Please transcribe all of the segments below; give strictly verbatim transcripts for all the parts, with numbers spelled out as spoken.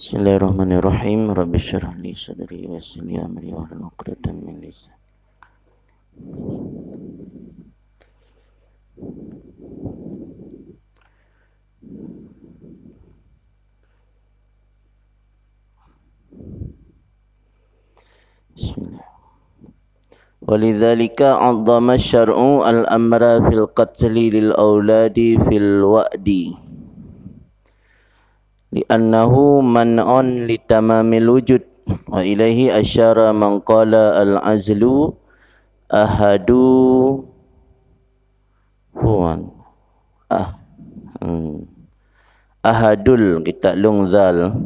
Bismillahirrahmanirrahim. Rabbi syrah li sadri wa yassir li amri wahlul 'uqdatam min lisani. Bismillah. Walidzalika 'azzama syar'u al-amra fil qatli lil auladi fil wa'di. Li'annahu man'un li tamamil wujud. Wa ilaihi asyara man qala al-azlu ahadu huwan. Ah. Hmm. Ahadul, kita lung zal.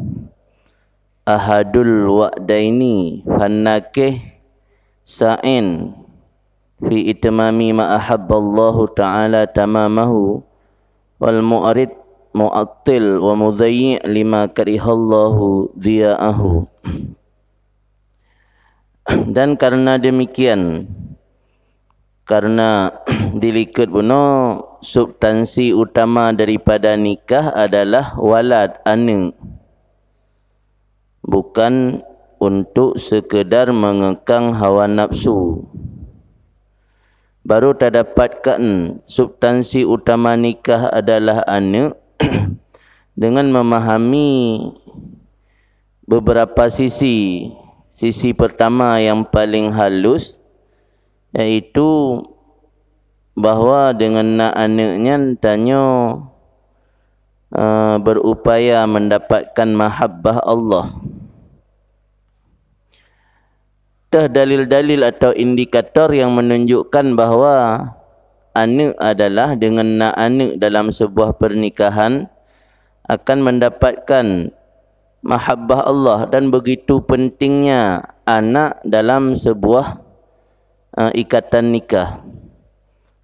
Ahadul wa'daini, fannakih sa'in fi itmami ma ahabballahu ta'ala tamamahu, wal mu'rid mu'attil wa mudayyi' lima karihallahu diya'ahu. Dan karena demikian, karena dilikot bunoe substansi utama daripada nikah adalah walad, aneuk, bukan untuk sekedar mengekang hawa nafsu. Baru tadapatkan substansi utama nikah adalah aneuk dengan memahami beberapa sisi. Sisi pertama yang paling halus, yaitu bahwa dengan na aneuk nyan tanyoe, eh, berupaya mendapatkan mahabbah Allah. Teuh dalil-dalil atau indikator yang menunjukkan bahwa aneuk adalah, dengan na aneuk dalam sebuah pernikahan, akan mendapatkan mahabbah Allah dan begitu pentingnya anak dalam sebuah, eh, ikatan nikah.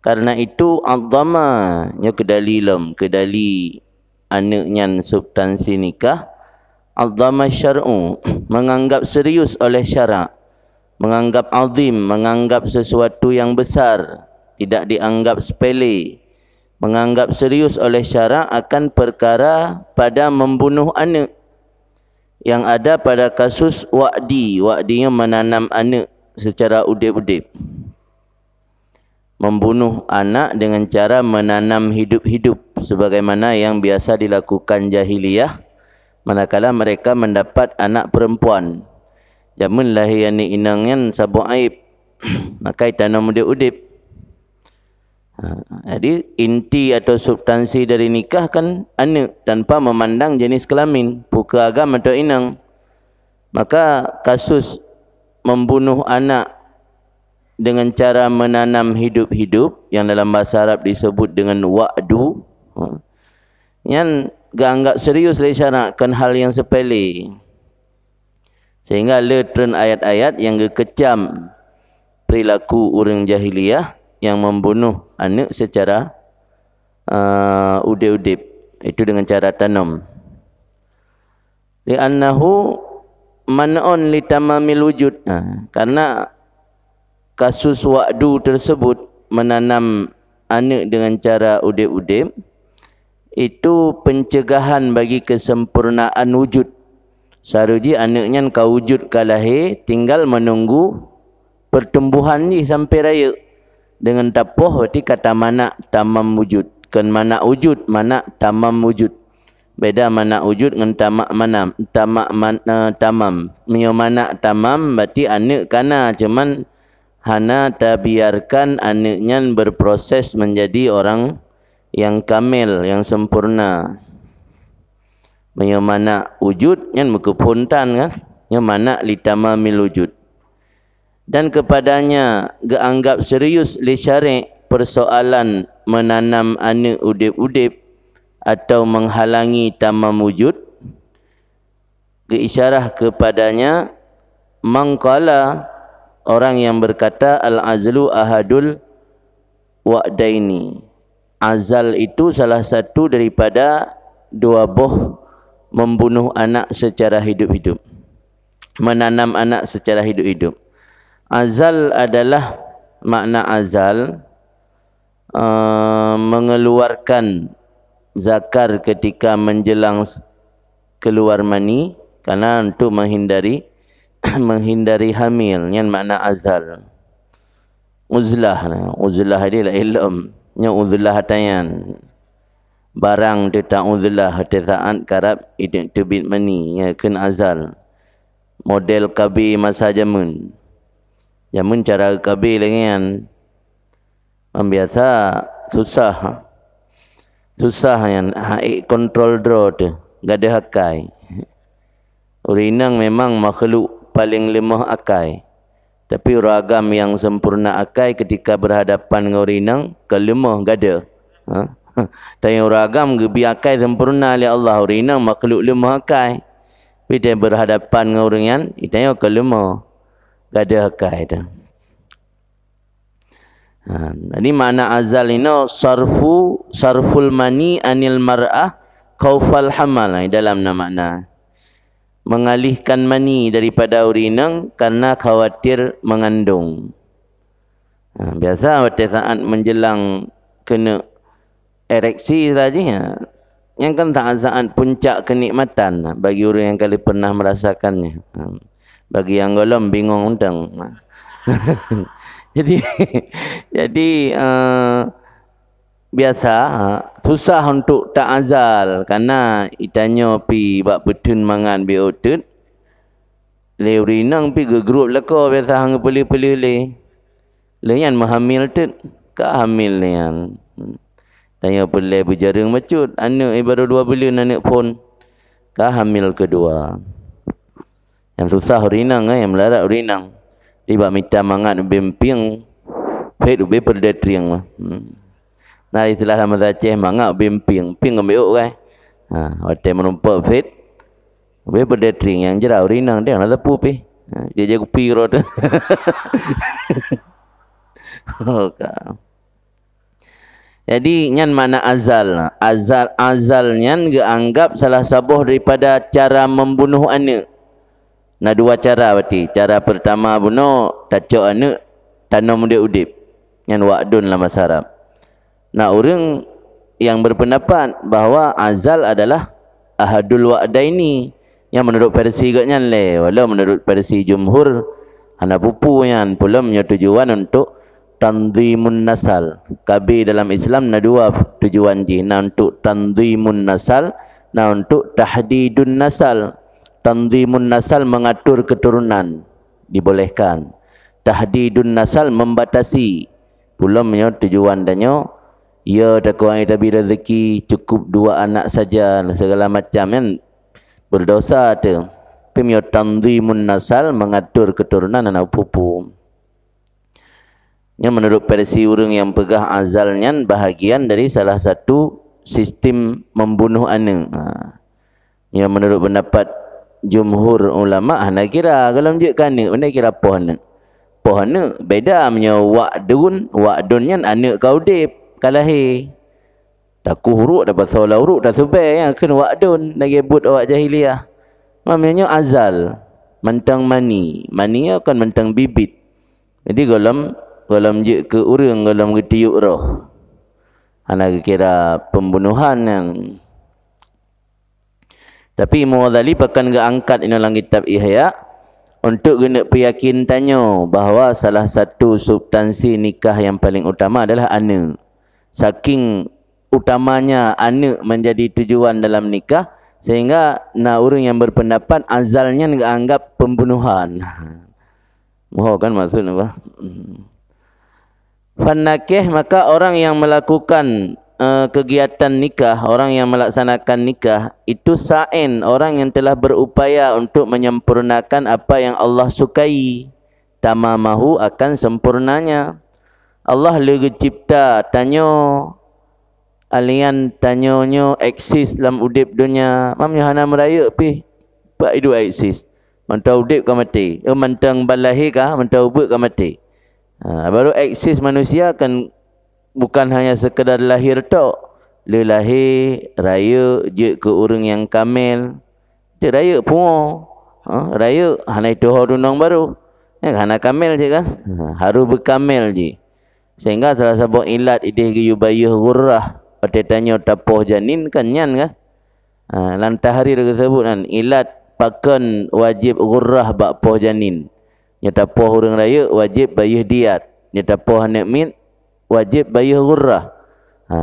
Karena itu, 'azzama, nyoe keudali lom, keudali aneuk nyan substansi nikah, 'azzama syar'u, menganggap serius oleh syarak, menganggap azim, menganggap sesuatu yang besar, tidak dianggap sepele, menganggap serius oleh syarak akan perkara pada membunuh aneuk yang ada pada kasus wa'di. Wa'di nyoe menanam aneuk secara udeb-udeb. Membunuh anak dengan cara menanam hidup-hidup, sebagaimana yang biasa dilakukan jahiliyah manakala mereka mendapat anak perempuan. Jameun lahé aneuk inong nyan saboh aib, maka itanom udeb-udeb. Ha, jadi inti atau substansi dari nikah kan aneuk, tanpa memandang jenis kelamin, peue agam atau inong. Maka kasus membunuh anak dengan cara menanam hidup-hidup, yang dalam bahasa Arab disebut dengan wa'du, ha, nyan geuanggap serius lé syarak, kon hal yang sepele. Sehingga le treun ayat-ayat yang geukecam perilaku ureuëng jahiliyah yang membunuh aneuk secara, eh, udeb-udeb, itu dengan cara tanom. Li'annahu man'un li tamamil wujud. Ha, karena kasus wa'du tersebut, menanam aneuk dengan cara udeb-udeb, itu pencegahan bagi kesempurnaan wujud. Saru jih aneuk nyan ka wujud, ka lahé, tinggal menunggu pertumbuhan jih sampai rayeuk. Dengan tapoh berarti ka tamanak tamam wujud. Kon manak wujud, manak tamam wujud. Beda manak wujud ngon tamak manam, tamak man-, eh, tamam. Meunyoe manak tamam, berarti aneuk ka na, cuman hana tabiarkan aneuk nyan berproses menjadi orang yang kamil, yang sempurna. Meunyoe manak wujud, nyan meukeuphon tan kan? Nyoe manak li tamamil wujud. Dan kepadanya geuanggap serius lé syarek persoalan menanam aneuk udeb-udeb atau menghalangi tamam wujud, geuisyarah kepadanya man qala, orang yang berkata, "Al-azlu ahadul wa'daini." Azal itu salah satu daripada dua boh membunuh anak secara hidup-hidup. Menanam anak secara hidup-hidup. Azal adalah, makna azal, eh, mengeluarkan zakar ketika menjelang s-, keluar mani, Karena untuk menghindari menghindari hamil, nyan makna azal. Uzlah, nah, uzlah di lain lom. Nyoe uzlah tanyan. Barang teuta uzlah teusaat karab teubiet mani, nyan kheun azal. Model K B masa jameun. Jameun cara K B lagèe nyan. Biasa susah. Susah nyan, hana ék kontrol droe teuh, gadôh akai. Ureueng inong memang makhluk paleng leumoh akai. Tapi ureueng agam nyang sempurna akai ketika berhadapan ngon ureueng inong, ka leumoh gadôh. Ha? Tapi ureueng agam geubri akai sempurna lé Allah, ureueng inong makhluk leumoh akai. Tapi dia berhadapan ngon ureueng nyan, geutanyoe ka leumoh gadôh akai teuh. Ha, jadi makna azal inoe sarfu, sarful mani anil mar'ah khaufal hamal. Ha, dalam na makna. Mengalihkan mani daripada ureueng inong karena khawatir mengandung. Ha, biasa watèe saat menjelang keuneuk ereksi saja, ha. Nyan kan saat-saat puncak kenikmatan bagi ureueng nyang ka lheueh pernah merasakannya. Ha. Bagi nyang gohlom bingong mantong. Jadi, jadi, eh, biasa, ha, susah untuk ta'azal karena geutanyoe pi bak peuteun mangat beu teut. Lé ureueng inong pi geugrôp lakoe biasa hana geupeuleueh-peuleueh lé. Lé nyan meuhamil teut, ka hamil lé nyan. Tanyoe peureulèe beujareueng bacut, aneuk barô dua buleuen aneuk phon, ka hamil keudua. Nyang susah ureueng inong, eh, nyang meularat ureueng inong. Di bak mita mangat ubé mpieng, phét ubé peureudèe trieng mah. Hmm. Na istilah lam bahasa Aceh, mangat ubé mpieng, mpieng ngon bék, kan? Ha, watèe meurumpok phét, ubé peureudèe trieng nyang jra ureueng inong, dia na teupeu pih. Ha, dia jaga kupi keudroe teuh. Oh, ka. Jadi, nyan makna azal. Azal, azal nyan geuanggap salah saboh daripada cara membunuh aneuk. Na dua cara berarti. Cara pertama bunoe, tacok aneuk, tanom udép-udép. Nyan wa'dun lam bahasa Arab. Na ureueng nyang berpendapat bahwa azal adalah ahadul wa'daini. Nyan menurut versi geuh nyan lé, walau menurut versi jumhur hana peue-peue nyan, peulom nyoe tujuan untuk tanzimun nasal. K B dalam Islam na dua tujuan jih, na untuk tanzimun nasal, na untuk tahdidun nasal. Tanzimun nasal mengatur keturunan, dibolehkan. Tahdidun nasal membatasi. Peulom nyoe tujuan tanyoe, ya takeuh tabi rezeki, cukup dua anak saja, segala macam nyan berdosa teuh. Tapi meunyoe tanzimun nasal, mengatur keturunan, hana peue-peue. Nyan menurut versi ureueng nyang peugah azal nyan bahagian dari salah satu sistem membunuh aneuk. Ha. Nyan menurut pendapat jumhur ulama, hana kira gohlom jeuet keu aneuk, hana kira poh aneuk. Poh aneuk beda meunyoe wa'dun, wa'dun nyan aneuk ka udép, ka lahé. Takeuh uruek, tapasoe lam uruek, tasubée, nyan kheun wa'dun, lagée buet awak jahiliyah. Meunyoe azal, mantong mani, mani nyoe kon mantong bibit. Jadi gohlom, gohlom jeuet keu ureueng, gohlom geutiyuek roh. Hana geukira pembunuhan nyan. Tapi Imam Ghazali pakon geuangkat inoe lam kitab Ihya, untuk geuneuk peuyakin tanyoe bahwa salah satu substansi nikah nyang paleng utama adalah aneuk. Saking utamanya aneuk menjadi tujuan dalam nikah, sehingga na ureueng nyang berpendapat azal nyan geuanggap pembunuhan. Moho kan maksud apa? Hmm. Fannakih, maka orang yang melakukan, eh, kegiatan nikah, orang yang melaksanakan nikah, itu sa'in, orang yang telah berupaya untuk menyempurnakan apa yang Allah sukai, tamamahu, akan sempurnanya. Allah le geucipta tanyoe, alian tanyoe nyoe eksis lam udeb donya, meunyoe hana meurayeuk pih, bak iduek eksis. Mantong udeb ka maté, eh, mantong ban lahé ka, mantong ubeut ka maté. Ha, baru eksis manusia kan bukan hanya sekedar lahir tok, le lahé, rayeuk, jeuet keu ureueng nyang kamel. Jeuet rayeuk pungo. Ha, rayeuk hana ituho tunong baru. Eh, hana kamel cit kan? Ha, harus beukamel jih. Sehingga salah saboh ilat ideh geuyue bayeue ghurrah, watée tanyoe tapoh janin kan nyan kan? Ha, lam tahrir geuseubut nyan, ilat Pakon wajéb ghurrah bak poh janin? Nyoe tapoh ureuëng rayeuk wajéb bayeue diat. Nyoe tapoh aneuëk miet wajéb bayeue ghurrah. Ha,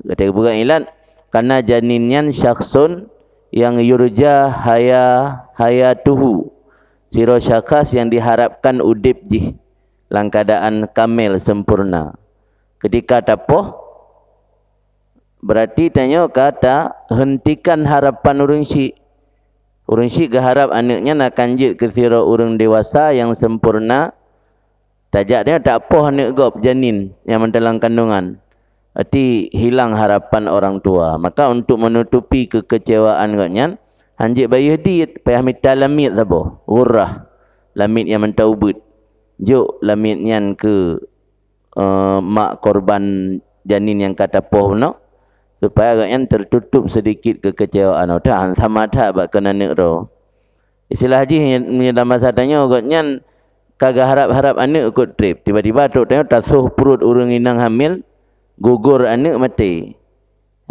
gata peugah ilat, karena janin nyan syakhsun yang yurja haya, hayatuhu. Sidroe syakhs yang diharapkan udeb jih lam keadaan kamel, sempurna. Ketika tapoh, berarti tanyoe ka tahentikan harapan ureuëng syik. Ureuëng syik geuharap aneuëk nyan akan jeuet keu sidroe ureuëng dewasa nyang sempurna. Tajak tanyoe tapoh aneuëk gob janin nyang mantong lam kandungan. Berarti hilang harapan orang tua. Maka untuk menutupi kekecewaan gobnyan, hanjeuet bayeue diet, payah mita lamiet saboh, ghurrah, lamiet nyang mantong ubeuet. Jok lamiet nyan keu, eh, mak korban janin nyang ka tapoh bunoe, supaya gobnyan tertutup sedikit kekecewaan. Oh, dah, sama that bak keu aneuëk droe. Istilah jih, meunyoe dalam bahasa tanyoe, gobnyan ka geuharap-harap aneuëk kot treb. Tiba-tiba trok tanyoe tasoh pruet ureuëng inong hamil, gugur aneuëk, maté.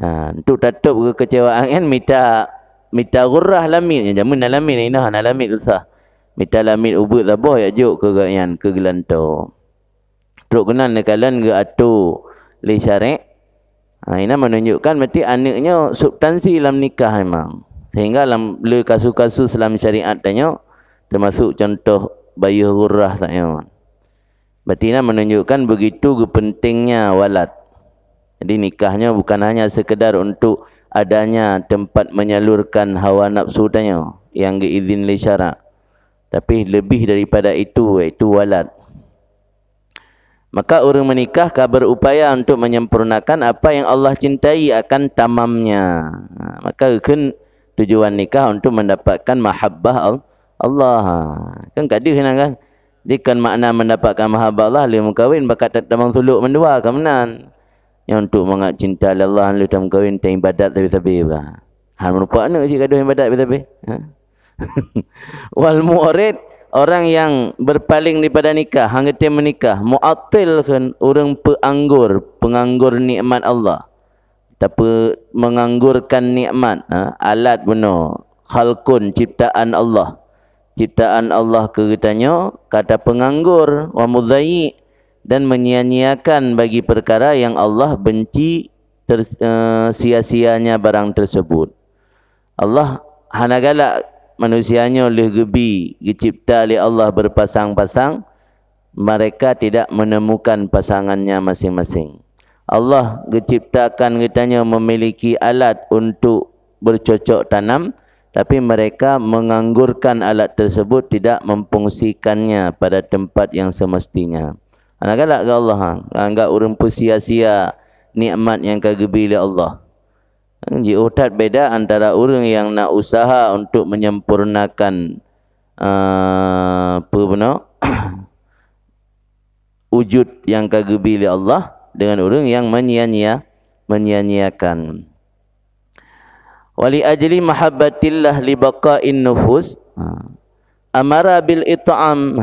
Ha, untuk tatôb kekecewaan nyan, mita, mita ghurrah lamiet. Jameun na lamiet, inoe hana lamiet, susah. Mita lamiet ubeuet saboh jak jok keu gobnyan, keu geulantoe. Trok keunan neukalon geuatô lé syarek. Ha, inan menunjukkan berarti aneuëk nyoe substansi lam nikah memang. Sehingga lam le kasus-kasus lam syariat tanyoe, termasuk contoh bayeue ghurrah tanyoe. Berarti inan menunjukkan begitu geupentingnya walad. Jadi nikah nyoe bukan hanya sekedar untuk adanya tempat menyalurkan hawa nafsu tanyoe yang geuizin lé syarak, tapi lebih daripada itu, iaitu walad. Maka ureuëng meunikah ka berupaya untuk menyempurnakan apa yang Allah cintai akan tamamnya. Ha, maka geukheun tujuan nikah untuk mendapatkan mahabbah Al-, Allah. Ha, kan ka deuh nan kan? Jadi kan makna mendapatkan mahabbah Allah, lheueh meukawen bakat tamong sulok mandua, ka meunan. Nyang untuk mangat cinta lé Allah, lheueh tameukawen, taibadat sabe-sabe bah. Han meurupa aneuëk cit gadoh ibadat sabe-sabe. Ha? Wal mu'rid, orang yang berpaling daripada nikah, han geutem meunikah, mu'attil kheun ureuëng peuanggur, peunganggur nikmat Allah. Tapi menganggurkan nikmat, ha, alat bunoe, khalqun, ciptaan Allah. Ciptaan Allah keu geutanyoe ka tapeunganggur, wa mudayyi, dan menyia-nyiakan bagi perkara yang Allah benci ter-, eh, sia-sianya barang tersebut. Allah hana galak manusia nyoe lheueh geubi, geucipta lé Allah berpasang-pasang, mereka tidak menemukan pasangannya masing-masing. Allah geuciptakan geutanyoe memiliki alat untuk bercocok tanam, tapi mereka menganggurkan alat tersebut, tidak memfungsikannya pada tempat yang semestinya. Hana galak keu Allah, ha, anggap ureuëng peusia-sia nikmat nyang ka geubi lé Allah. Jiôh that beda antara ureuëng nyang na usaha untuk menyempurnakan, eh, peue bunoe, wujud nyang ka geubi lé Allah dengan ureuëng nyang menyia-nyia, menyia-nyiakan. Wa li ajli mahabbatillah li baqa'in nufus. Ha. Amara bil it'am.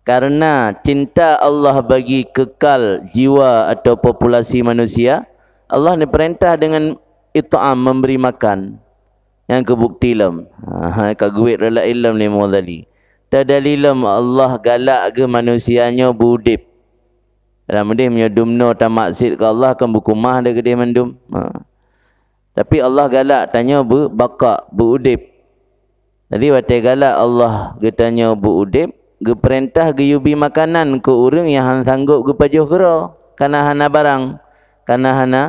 Karena cinta Allah bagi kekal jiwa atau populasi manusia, Allah neupeurintah dengan it'am, memberi makan. Nyang keu bukti lom. Ha, ka geuwet rot laén lom lé Imam Ghazali. Teudalil lom Allah galak geuh manusia nyoe beu-udeb. Dalam hadis, meunyoe dumnoe tamaksiet keu Allah, kan beukeumah deh keudeh mandum. Ha. Tapi Allah galak tanyoe beu-, baqa, beu-udeb. Jadi watée galak Allah geutanyoe beu-udeb, geupeurintah geuyue bi makanan keu ureuëng nyang han sanggob geupajoh keudroe, kana hana barang, kana hana,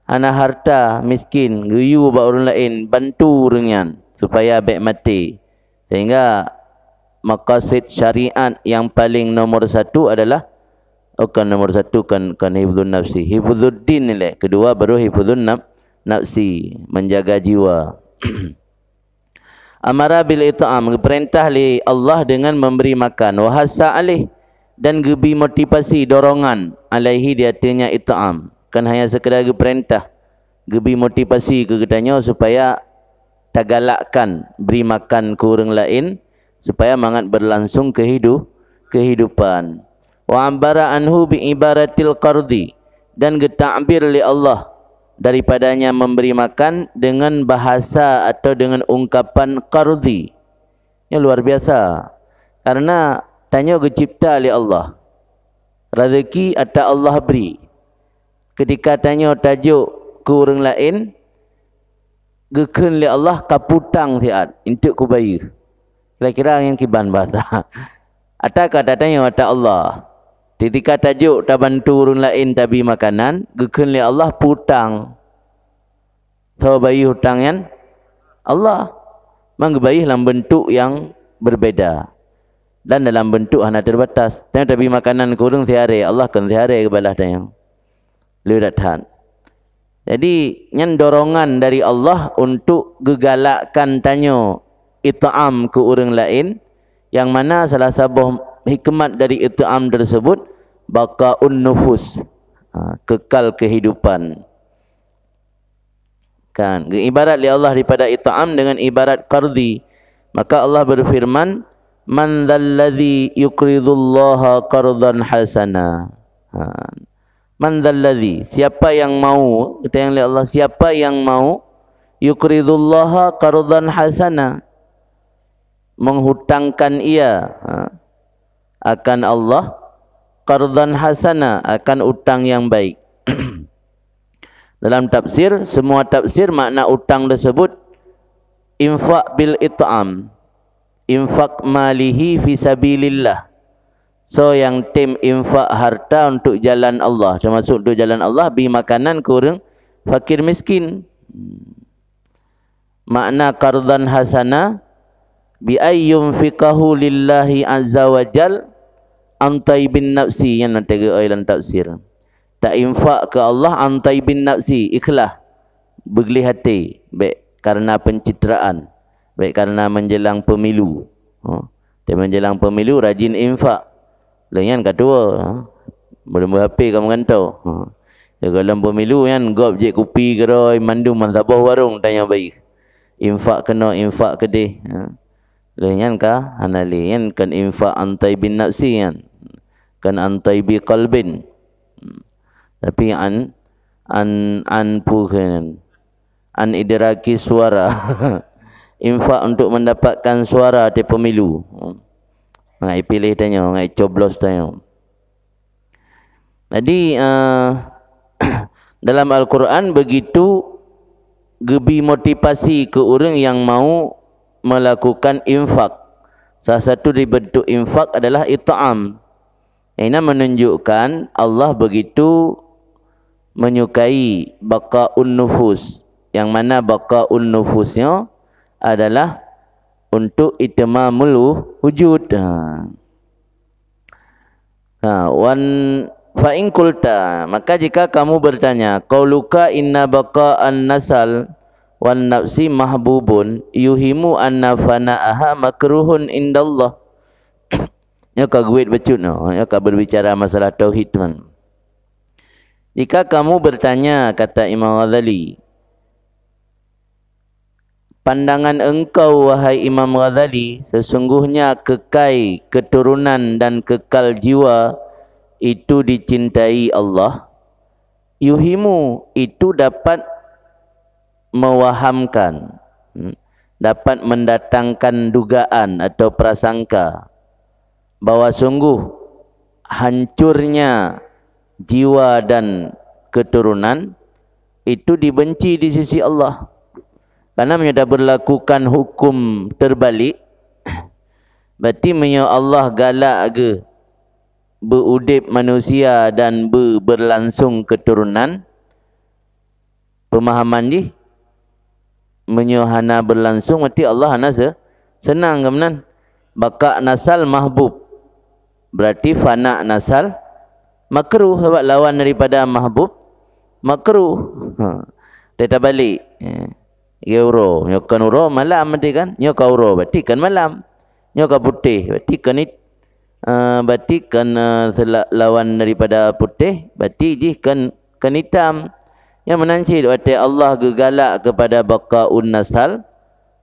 hana harta, miskin, geuyue bak ureuëng laén, bantu ureuëng nyan supaya bék maté. Sehingga maqasid syariat nyang paling nomor satu adalah, oh, kan nomor satu kan, kan hifzun nafsi, hifzuddin ilée, kedua baru hifzun naf-, nafsi, menjaga jiwa. Amara bil it'am, geupeurintah lé Allah dengan memberi makan, wa hassa alaih, dan geubi motivasi, dorongan, alaihi, di ateueh nyan, it'am. Kan hanya sekedar geupeurintah, geubi motivasi keu geutanyoe supaya tagalakkan bri makan keu ureuëng laén, supaya mangat beurlangsong kehidu-, kehidupan. Wa 'abbara anhu bi 'ibaratil qardi, dan geutakbir lé Allah daripadanya memberi makan dengan bahasa atau dengan ungkapan qardhi. Nyoe luar biasa. Karena tanyoe geucipta lé Allah. Rezeki ata Allah bri. Ketika tanyoe tajok keu ureuëng laén, geukheun lé Allah ka putang siat, enteuk kubayeue. Kira-kira nyang kiban bahasa. Ata ka tatanyoe ata Allah. Ketika tajok tabantu ureuëng laén tabi makanan, geukheun lé Allah putang. Soe bayeue utang nyan? Allah. Mang geubayeue lam beuntuk nyang berbeda. Dan dalam beuntuk hana terbatas. Tanyoe tabi makanan keu ureuëng siharé, Allah kheun siharé geubalah tanyoe. Le that that. Jadi, nyan dorongan dari Allah untuk geugalakkan tanyoe it'am keu ureuëng laén, nyang mana salah saboh hikmat dari it'am tersebut, baqaun nufus, ha, kekal kehidupan. Kan, geuibarat lé Allah daripada it'am dengan ibarat qardhi. Maka Allah berfirman, "Man dzalladzi yuqridullaha qardan hasana." Ha. "Man dzalladzi," siapa yang mau, kata yang lé Allah, siapa yang mau, "yuqridullaha qardan hasana," menghutangkan ia, ha, akan Allah, qardan hasana, akan utang yang baik. Dalam tafsir, semua tafsir makna utang tersebut infak bil it'am, infak malihi fi sabilillah. Soe nyang tem infak harta untuk jalan Allah, termasuk untuk jalan Allah, bi makanan keu ureuëng fakir miskin. Makna qardan hasana, bi ay yunfiqahu lillahi azza wa jal an thaibin nafsi, nyan na teuga oi lam tafsir. Ta infak keu Allah an thaibin nafsi, ikhlas, beugleh até, bék karena pencitraan, bék karena menjelang pemilu. Ha. Tapi menjelang pemilu rajin infak. Lheueh nyan ka tuwoe, ha. Belum HP ka meugantoe. Ha. Lagée lom pemilu nyan gob jép kupi keudroe mandum ban saboh warong tanyoe bayeue. Infak keunoe, infak keudeh. Ha. Lheueh nyan ka hana lé. Nyan kon infak an thaibin nafsi nyan. Kon an thaibi qalbin. Tapi an, an, an peue kheun nyan. An idraki suara. Infak untuk mendapatkan suara di pemilu. Ngai pilih tanyoe, ngai coblos tanyoe. Jadi, eh, dalam Al-Quran begitu geubi motivasi keu ureuëng nyang mau melakukan infak. Salah satu dari bentuk infak adalah it'am. Ini menunjukkan Allah begitu menyukai baqaun nufus. Yang mana baqaun nufus nyoe adalah untuk itamamul wujud. Ha. Ha, wan fa in qulta, maka jika kamu bertanya, qauluka inna baqa'an nasal wan nafsi mahbubun yuhimu anna fana'aha makruhun indallah. Nyoe ka geuet bacut nyoe, nyoe ka berbicara masalah tauhid, teman. Jika kamu bertanya, kata Imam Ghazali, pandangan engkau, wahai Imam Ghazali, sesungguhnya kekai keturunan dan kekal jiwa itu dicintai Allah, yuhimu, itu dapat mewahamkan, hmm, dapat mendatangkan dugaan atau prasangka bahwa sungguh hancurnya jiwa dan keturunan itu dibenci di sisi Allah. Karena meunyoe taberlakukan hukum terbalik, berarti meunyoe Allah galak geuh beuudeb manusia dan beu-, berlangsung keturunan, pemahaman jih, meunyoe hana berlangsung, berarti Allah hana se-, seunang keu meunan. Baqa nasal mahbub, berarti fana nasal makruh, sabab lawan daripada mahbub, makruh. Ha. Dia tabalik. Ya. Dia uroe. Nyoe kan uroe malam berarti kan? Nyoe ka uroe berarti kan malam. Nyoe ka putéh berarti kan it-, eh, berarti kan, eh, sela-, lawan daripada putéh, berarti jih kan, kan itam. Nyang meunan cit watée Allah geugalak keupada baqaun nasal,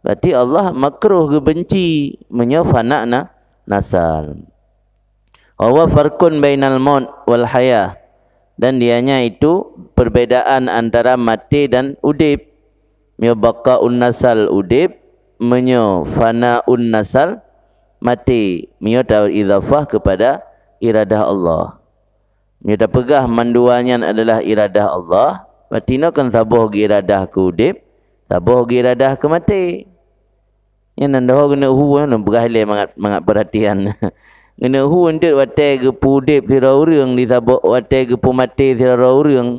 berarti Allah makruh geubenci meunyoe fana na-, nasal. Wa huwa farqun bainal maut wal hayah. Dan dianya itu perbedaan antara maté dan udép. Meunyoe baqaun nasal udép, meunyoe fanaun nasal maté. Meunyoe ta-, idhafah kepada iradah Allah. Meunyoe tapeugah mandua nyan adalah iradah Allah, berarti nyoe kan saboh geuiradah keu udép, saboh geuiradah keu maté. Nyan nan doho geuneuk hu, nyan peugah ilée mangat, mangat peurhatian. Geuneuk hu eunteuk watée geupeu udép sidroe ureuëng di saboh, watée geupeu maté sidroe ureuëng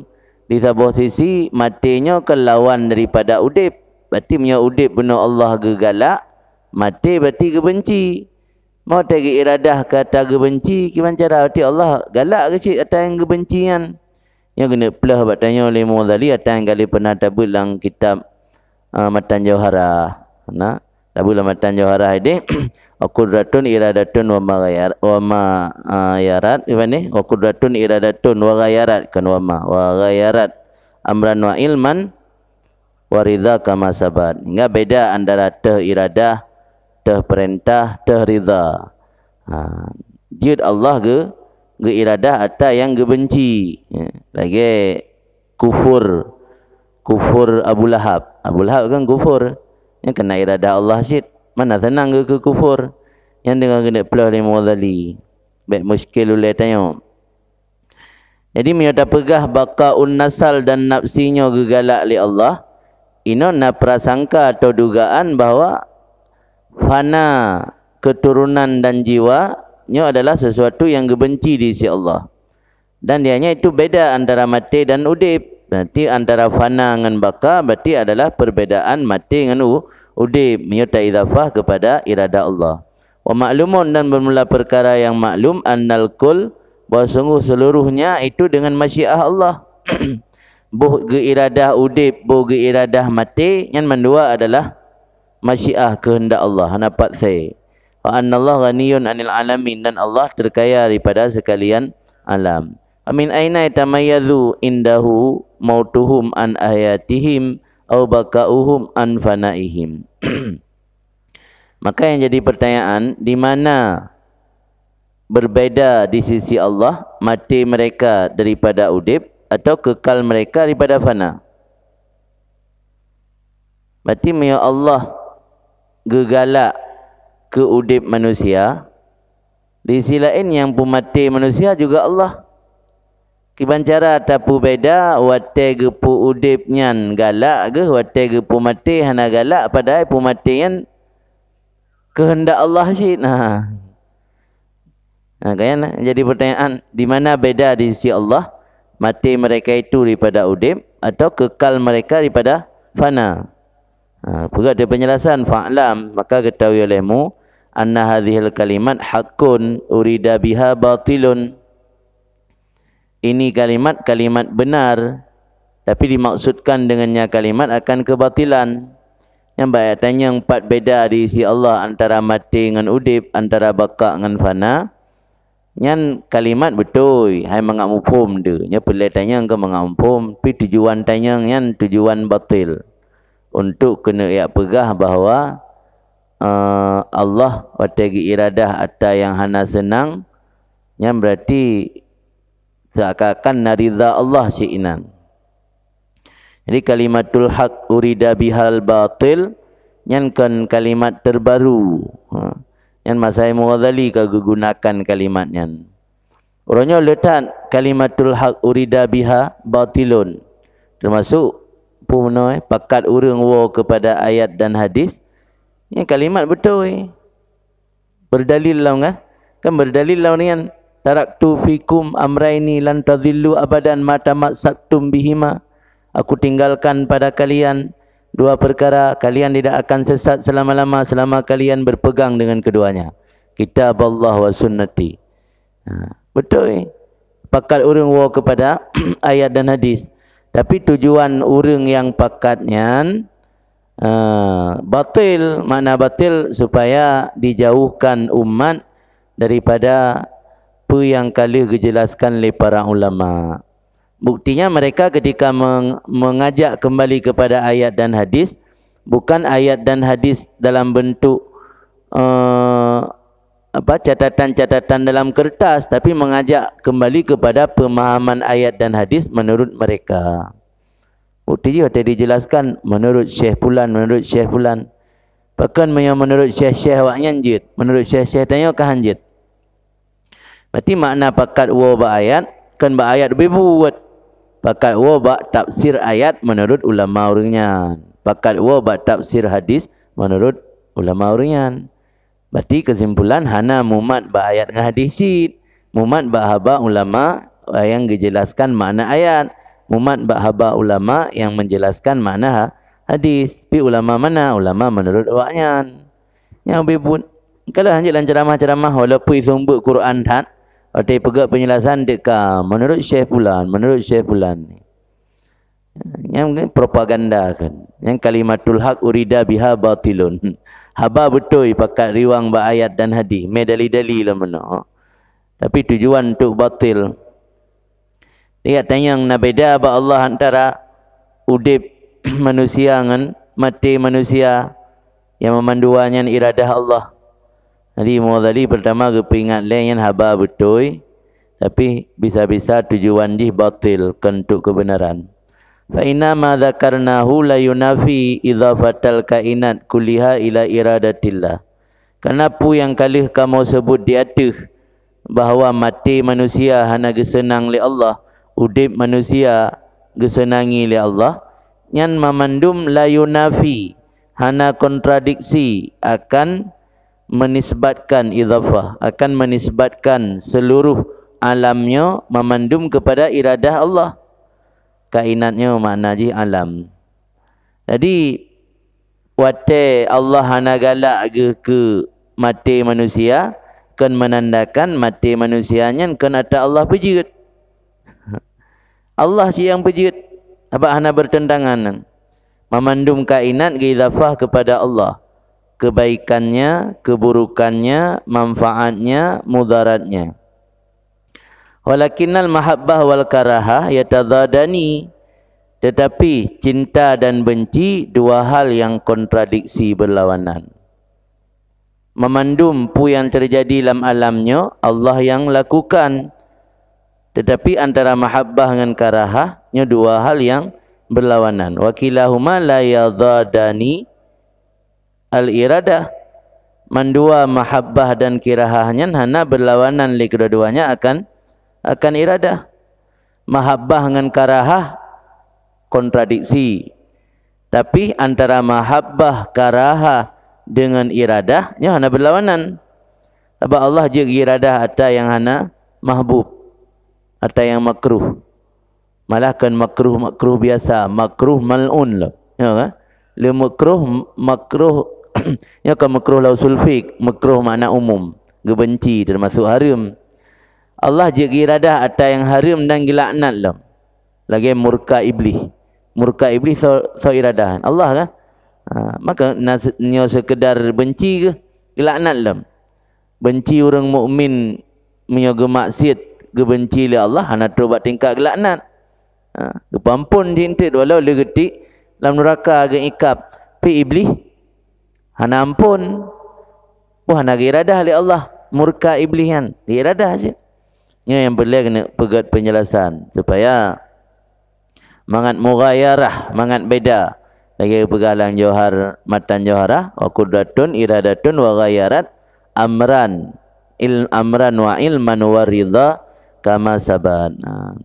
di saboh sisi, maté nyoe kan lawan daripada udép. Berarti meunyoe udép bunoe Allah geugalak, maté berarti geubenci. Meunyoe watée geuiradah keu ata geubenci, kiban cara berarti Allah galak keu cit ata nyang geubenci nyan. Nyoe geuneuk pleuh bak tanyoe lé Imam Ghazali, ata nyang ka lheueh pernah tabeuet lam kitab, ah, Matan Jauharah. Na, tabeuet lam Matan Jauharah ideh, "Wa qudratun iradatun wa ma ghayar-, wa ma, ah, yarat," gimana? "Wa qudratun iradatun wa ghayarat," kan wa ma, "wa ghayarat amran wa ilman wa ridha kama sabat." Hingga beda antara teuh iradah, teuh peurintah, teuh ridha. Ha, jeuet Allah geu-, geuiradah ata nyang geubenci. Ya, lagée kufur, kufur Abu Lahab. Abu Lahab kan kufur. Nyan keunan iradah Allah cit. Mana seunang geu-, keu kufur. Nyan deungon geuneuk pleuh lé Imam Ghazali. Bék muskil ulée tanyoe. Jadi, meunyoe tapeugah baqaun nasal dan nafsi nyoe geugalak lé Allah, inoe na prasangka atau dugaan bahwa fana keuturonan dan jiwa nyoe adalah sesuatu nyang geubenci di sisi Allah. Dan dianya itu beda antara maté dan udép. Berarti antara fana ngon baqa berarti adalah perbedaan maté ngon u-, udép, meunyoe taidhafah kepada iradah Allah. Wa ma'lumun, dan bermula perkara yang maklum, annal kull, bahwa sungguh seluruhnya itu dengan masyiah Allah. Boh geuiradah udép, boh geuiradah maté, nyan mandua adalah masyiah, keuheundak Allah, hana paksa. Wa annallaha ghaniyun 'anil 'alamin, dan Allah terkaya daripada sekalian alam. Fa min aina yatamayyazu indahu mautuhum an hayatihim au baqa'uhum an fanaihim? Maka yang jadi pertanyaan, di mana berbeda di sisi Allah maté mereka daripada udép atau kekal mereka daripada fana? Berarti meunyoe Allah geugalak keu udép manusia, di sisi laén nyang peumaté manusia juga Allah. Kiban cara tapeubeda watée geupeu udép nyan galak geuh, watée geupeu maté hana galak, padahai peumaté nyan keuheundak Allah cit. Ha. Ha, kan jadi pertanyaan, di mana beda di sisi Allah maté mereka itu daripada udép atau kekal mereka daripada fana? Ha, peugah di penjelasan, fa'lam, maka ketahui olehmu, anna hadhil kalimat haqqun urida biha batilun. Ini kalimat, kalimat benar, tapi dimaksudkan dengannya kalimat akan kebatilan. Nyang bak tanyong pat beda di sisi Allah antara maté ngon udép, antara baqa ngon fana. Nyan kalimat beutôi, hai mangat muphom tu. Nyoe peureulée tanyong keu mangat muphom, pi tujuan tanyong nyan tujuan batil. Untuk keuneuk jak peugah bahwa, eh, Allah watée geuiradah ata nyang hana seunang, nyan berarti seakan-akan na ridha Allah sinan. Jadi, kalimatul haq urida bihal batil, nyan kon kalimat terbaru. Ha. Nyan masa Imam Ghazali ka geugunakan kalimat nyan. Uroe nyoe le that kalimatul haq urida biha batilun. Termasuk, peue meunoe, pakat ureuëng woe kepada ayat dan hadis, nyan kalimat beutôi. Berdalil lom kan? Kan berdalil lom dengan, "Taraktu fikum amraini lan tadhillu abadan ma tamassaktum bihima." Aku tinggalkan pada kalian dua perkara, kalian tidak akan sesat selama-lama selama kalian berpegang dengan keduanya. Kitab Allah wa sunnati. Ha, beutôi. Pakat ureuëng woe kepada ayat dan hadis. Tapi tujuan ureuëng nyang pakat nyan, eh, batil, makna batil supaya dijauhkan umat daripada peue nyang ka lheueh geujelaskan lé para ulama. Buktinya mereka ketika meng-, mengajak kembali kepada ayat dan hadis, bukan ayat dan hadis dalam bentuk, eh, apa, catatan-catatan dalam kertas, tapi mengajak kembali kepada pemahaman ayat dan hadis menurut mereka. Bukti jih watée dijelaskan menurut syekh pulan, menurut syekh pulan. Pakon meunyoe menurut syekh-syekh awaknyan jeuet, menurut syekh-syekh tanyoe ka han jeuet. Berarti makna pakat woe bak ayat, kon bak ayat ubé buet. Pakat woe bak tafsir ayat menurut ulama ureuëng nyan. Pakat woe bak tafsir hadis menurut ulama ureuëng nyan. Berarti kesimpulan, hana mumat bak ayat ngon hadis cit. Mumat bak haba ulama nyang geujelaskan makna ayat. Mumat bak haba ulama nyang menjelaskan makna ha-, hadis. Pi ulama mana? Ulama menurut awaknyan. Nyang ubé buet. Kalau han jeuet lam ceramah-ceramah, walaupun sumber Quran that, watée peugah penjelasan deka menurut syekh pulan, menurut syekh pulan. Nyang propaganda kan. Nyang kalimatul haq urida biha batilun. Haba beutôi pakat riwang bak ayat dan hadis, mé dali-dali lom meunoe. Tapi tujuan untuk batil. Lihat tanyong na beda bak Allah antara udeb manusia ngon maté manusia, nyang meumandua nyan iradah Allah. Jadi Imam Ghazali pertama geupeuingat lé nyan haba beutôi, tapi bisa-bisa tujuan jih batil, kon untuk kebenaran. Fa inna ma dzakarnahu la yunafi idhafatal kainat kulliha ila iradatillah. Karena peue nyang ka lheueh kamoe seubut di ateueh, bahwa maté manusia hana geuseunang lé Allah, udeb manusia geuseunangi lé Allah, nyan mamandum la yunafi, hana kontradiksi akan menisbatkan idhafah, akan menisbatkan seluruh alam nyoe mamandum kepada iradah Allah. Kainat nyoe makna jih alam. Jadi, watée Allah hana galak geuh keu maté manusia, kon meunandakan maté manusia nyan kon atra Allah peujeuet. Allah cit nyang peujeuet, sabab hana bertentangan. Mamandum kainat geuidhafah kepada Allah, kebaikannya, keburukannya, manfaatnya, mudaratnya. Walakinnal mahabbah wal karahah yatadadani, tetapi cinta dan benci dua hal yang kontradiksi, berlawanan. Mamandum peue nyang teujadi lam alam nyoe Allah nyang lakukan, tetapi antara mahabbah ngon karahah nyoe dua hal nyang berlawanan. Wa kilahuma la yadadani al-iradah. Mandua mahabbah dan kirahah nyan hana berlawanan lé keudua-duanya akan, akan iradah. Mahabbah ngon karahah kontradiksi. Tapi antara mahabbah, karahah dengan iradah nyoe hana berlawanan. Sabab Allah jeuet iradah atra nyang hana mahbub, atra nyang makruh. Malah kon makruh-makruh biasa, makruh mal'un lom. Ya kan? Le makruh, makruh, nyoe kon makruh lam usul fiqh, makruh makna umum, geubenci, termasuk hareuem. Allah jeuet geuiradah atra nyang hareuem dan geulaknat lom. Lagée murka Iblih. Murka Iblih soe, soe iradah? Allah kan? Ha, maka na se-, nyoe seukeudar benci geuh, geulaknat lom. Benci ureuëng mukmin meunyoe geumaksiet, geubenci lé Allah, hana trok bak tingkat geulaknat. Ha, geupeuampon jih enteuk walau lé geutik lam nuraka geuikab. Pi Iblih hana ampon. Boh hana geuiradah lé Allah murka Iblih nyan. Geuiradah cit. Nyoe nyang peureulée keuneuk peugét peunjelasan supaya mangat mughayarah, mangat beda. Lagée geupeugah lam Johar, matan Johara, wa qudratun, iradatun, wa ghayarat, amran, il-, amran wa ilman wa ridha, kama sabat. Nah.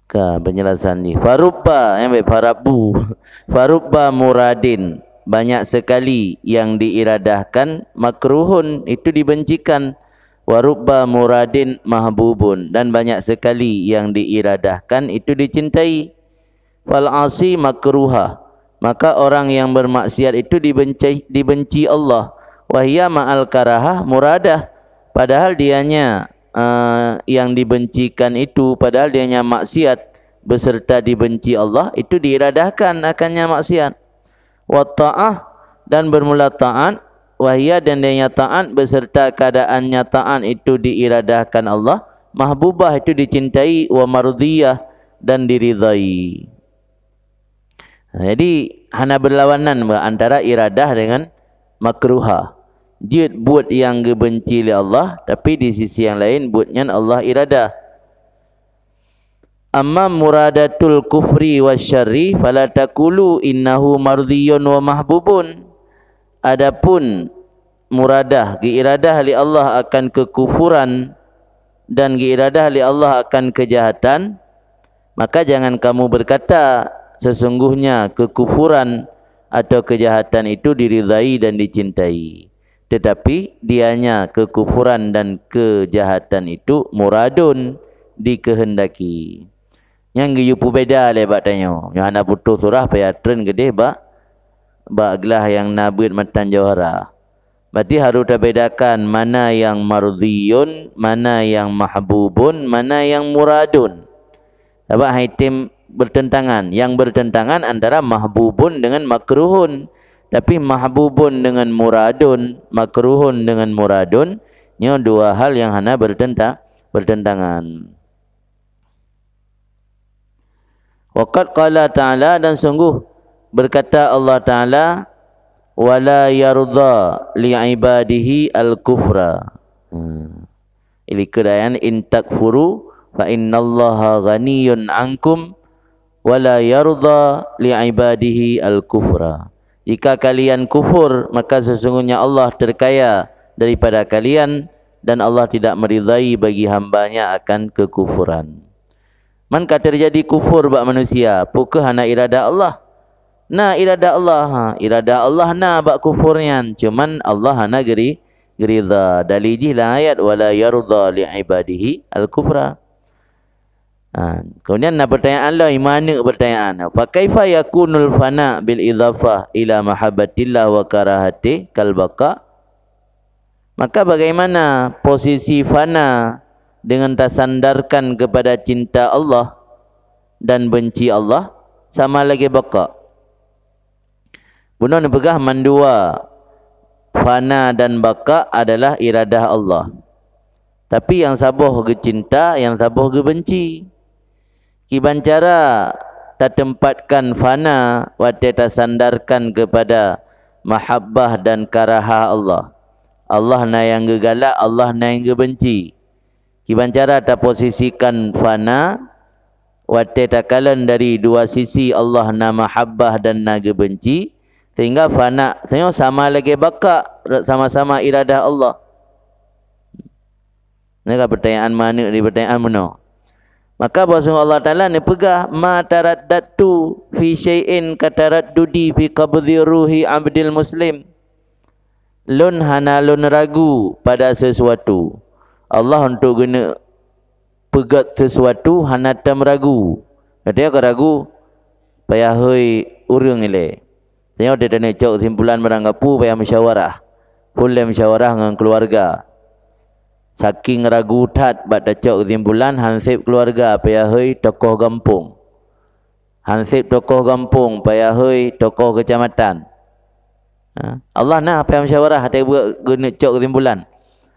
Ka, penjelasan jih. Farubba, nyang baik farabbu. Farubba muradin, banyak sekali yang diiradahkan, makruhun, itu dibencikan. Warubba muradin mahbubun, dan banyak sekali yang diiradahkan itu dicintai. Fal asi makruha, maka orang yang bermaksiat itu dibenci, dibenci Allah. Wahia ma'al karahah muradah, padahal dianya, eh, yang dibencikan itu, padahal dianya maksiat beserta dibenci Allah, itu diiradahkan akannya maksiat. Wa ta'ah, dan bermula taat, wahia, dan dianya taat beserta keadaannya taat itu diiradahkan Allah, mahbubah, itu dicintai, wa mardiyah, dan diridhai. Jadi hana berlawanan antara iradah dengan makruha. jeuet buet nyang geubenci lé Allah, tapi di sisi nyang laén buet nyan Allah iradah. Amma muradatul kufri wasyarri fala taqulu innahu mardhiyun wa mahbubun. Adapun muradah, geuiradah lé Allah akan kekufuran dan geuiradah lé Allah akan kejahatan, maka jangan kamu berkata, "Sesungguhnya kekufuran atau kejahatan itu diridhai dan dicintai." Tetapi dianya kekufuran dan kejahatan itu muradun, dikehendaki. Nyang geuyue peubeda lé bak tanyoe. Nyang hana putôh surah payah treun keudeh bak, bak glah nyang na beuet matan jauhara. Berarti harôh tabedakan mana nyang mardhiyun, mana nyang mahbubun, mana nyang muradun. Sabab hai tem bertentangan. Nyang bertentangan antara mahbubun dengan makruhun. Tapi mahbubun dengan muradun, makruhun dengan muradun, nyoe dua hal nyang hana bertenta-, bertentangan. Wa qad qala ta'ala, dan sungguh berkata Allah Ta'ala, "Wa la yarda li ibadihi al-kufra." Hmm. Ilikeu ayat, "In takfuru fa innallaha ghaniyun ankum wa la yarda li ibadihi al-kufra." Jika kalian kufur, maka sesungguhnya Allah terkaya daripada kalian dan Allah tidak meridai bagi hamba-Nya akan kekufuran. Man ka teujadi kufur bak manusia, peu kheueh hana iradah Allah? Na iradah Allah, ha, iradah Allah na bak kufur nyan, cuman Allah hana geuri-, geuridha. Dalil jih lam ayat, "Wa la yarda li ibadihi al-kufra." Ha, kemudian na pertanyaan lain, meuaneuk pertanyaan, "Fa kaifa yakunul fana bil idhafah ila mahabbatillah wa karahatih kal baqa?" Maka bagaimana posisi fana dengan tasandarkan kepada cinta Allah dan benci Allah sama lagée baqa? Bunoe neupeugah mandua fana dan baqa adalah iradah Allah. Tapi nyang saboh geucinta, nyang saboh geubenci. Kiban cara tateumpatkan fana watée tasandarkan keupada mahabbah dan karahah Allah? Allah na nyang geugalak, Allah na nyang geubenci. Kiban cara taposisikan fana watée takalon dari dua sisi, Allah na mahabbah dan na geubenci, sehingga fana nyoe sama lagée baqa, sama-sama iradah Allah. Nyoe ka pertanyaan meuaneuk di pertanyaan bunoe. Maka bahwasanya Allah Taala neupeugah, "Ma taraddadtu fi syai'in ka taraddudi fi qabdhi ruhi abdil muslim." Lôn hana lôn ragu pada sesuatu. Allah untuk geuneuk peugét sesuatu hana tem ragu. Gata ka ragu, payah hôi ureuëng ilée. Tanyoe teuh taneuk cok keusimpulan barang gapu payah musyawarah. Phon lé musyawarah ngon keuluwarga. Saking ragu that bak tacok keusimpulan, han seb keuluwarga payah hôi tokoh gampông. Han seb tokoh gampông payah hôi tokoh keucamatan. Ha, Allah na payah musyawarah watée geuneuk cok keusimpulan?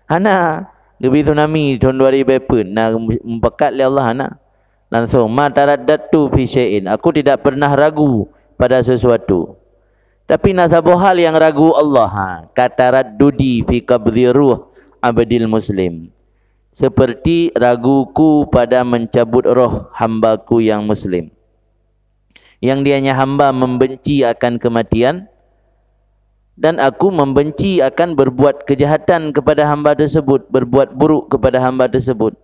Hana. Geubri tsunami thon dua ribu peuet na mupakat lé Allah, hana. Langsung, "Ma taraddadtu fi syai'in." Aku tidak pernah ragu pada sesuatu. Tapi na saboh hal nyang ragu Allah, ha, "Ka taraddudi fi qabdhi ruh abdil muslim." Seperti raguku pada mencabut roh hambaku yang muslim. Yang dianya hamba membenci akan kematian, dan aku membenci akan berbuat kejahatan kepada hamba tersebut, berbuat buruk kepada hamba tersebut.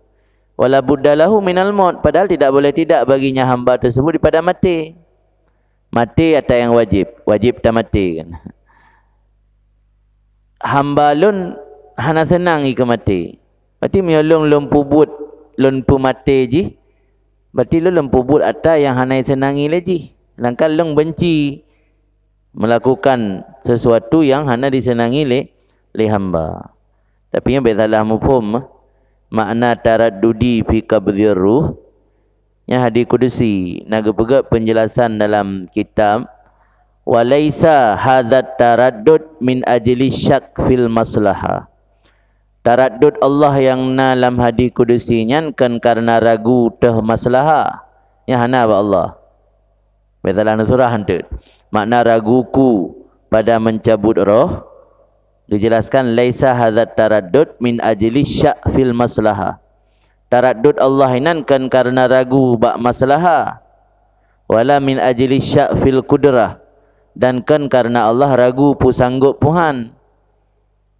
Wala budda lahu minal maut, padahal tidak boleh tidak baginya hamba tersebut daripada mati. Mati ata nyang wajib, wajib tamati kan. Hamba lôn hana seunang ikeue mati. Berarti meunyoe lôn, lôn peubuet, lôn peumati jih, berarti lôn, lôn peubuet ata nyang hana iseunangi lé jih. Sedangkan lôn benci melakukan sesuatu nyang hana diseunangi lé, lé hamba. Tapi nyan bék salah muphom, makna taraddudi fi qabdhir ruh, nyan hadis kudusi, na geupeugét penjelasan dalam kitab, "Wa laisa hadzat taraddud min ajli syak fil maslahah." Taraddud Allah nyang na lam hadis kudusi nyan kon kareuna ragu teuh maslahah. Nyan hana bak Allah. Bék salah neusurah eunteuk. Makna raguku pada mencabut roh, Dijelaskan, "Laisa hadzat taraddud min ajli syak fil maslahah." Taraddud Allah inan kon karena ragu bak maslahah. "Wala min ajli syak fil qudrah." Dan kon karena Allah ragu peusanggop Tuhan.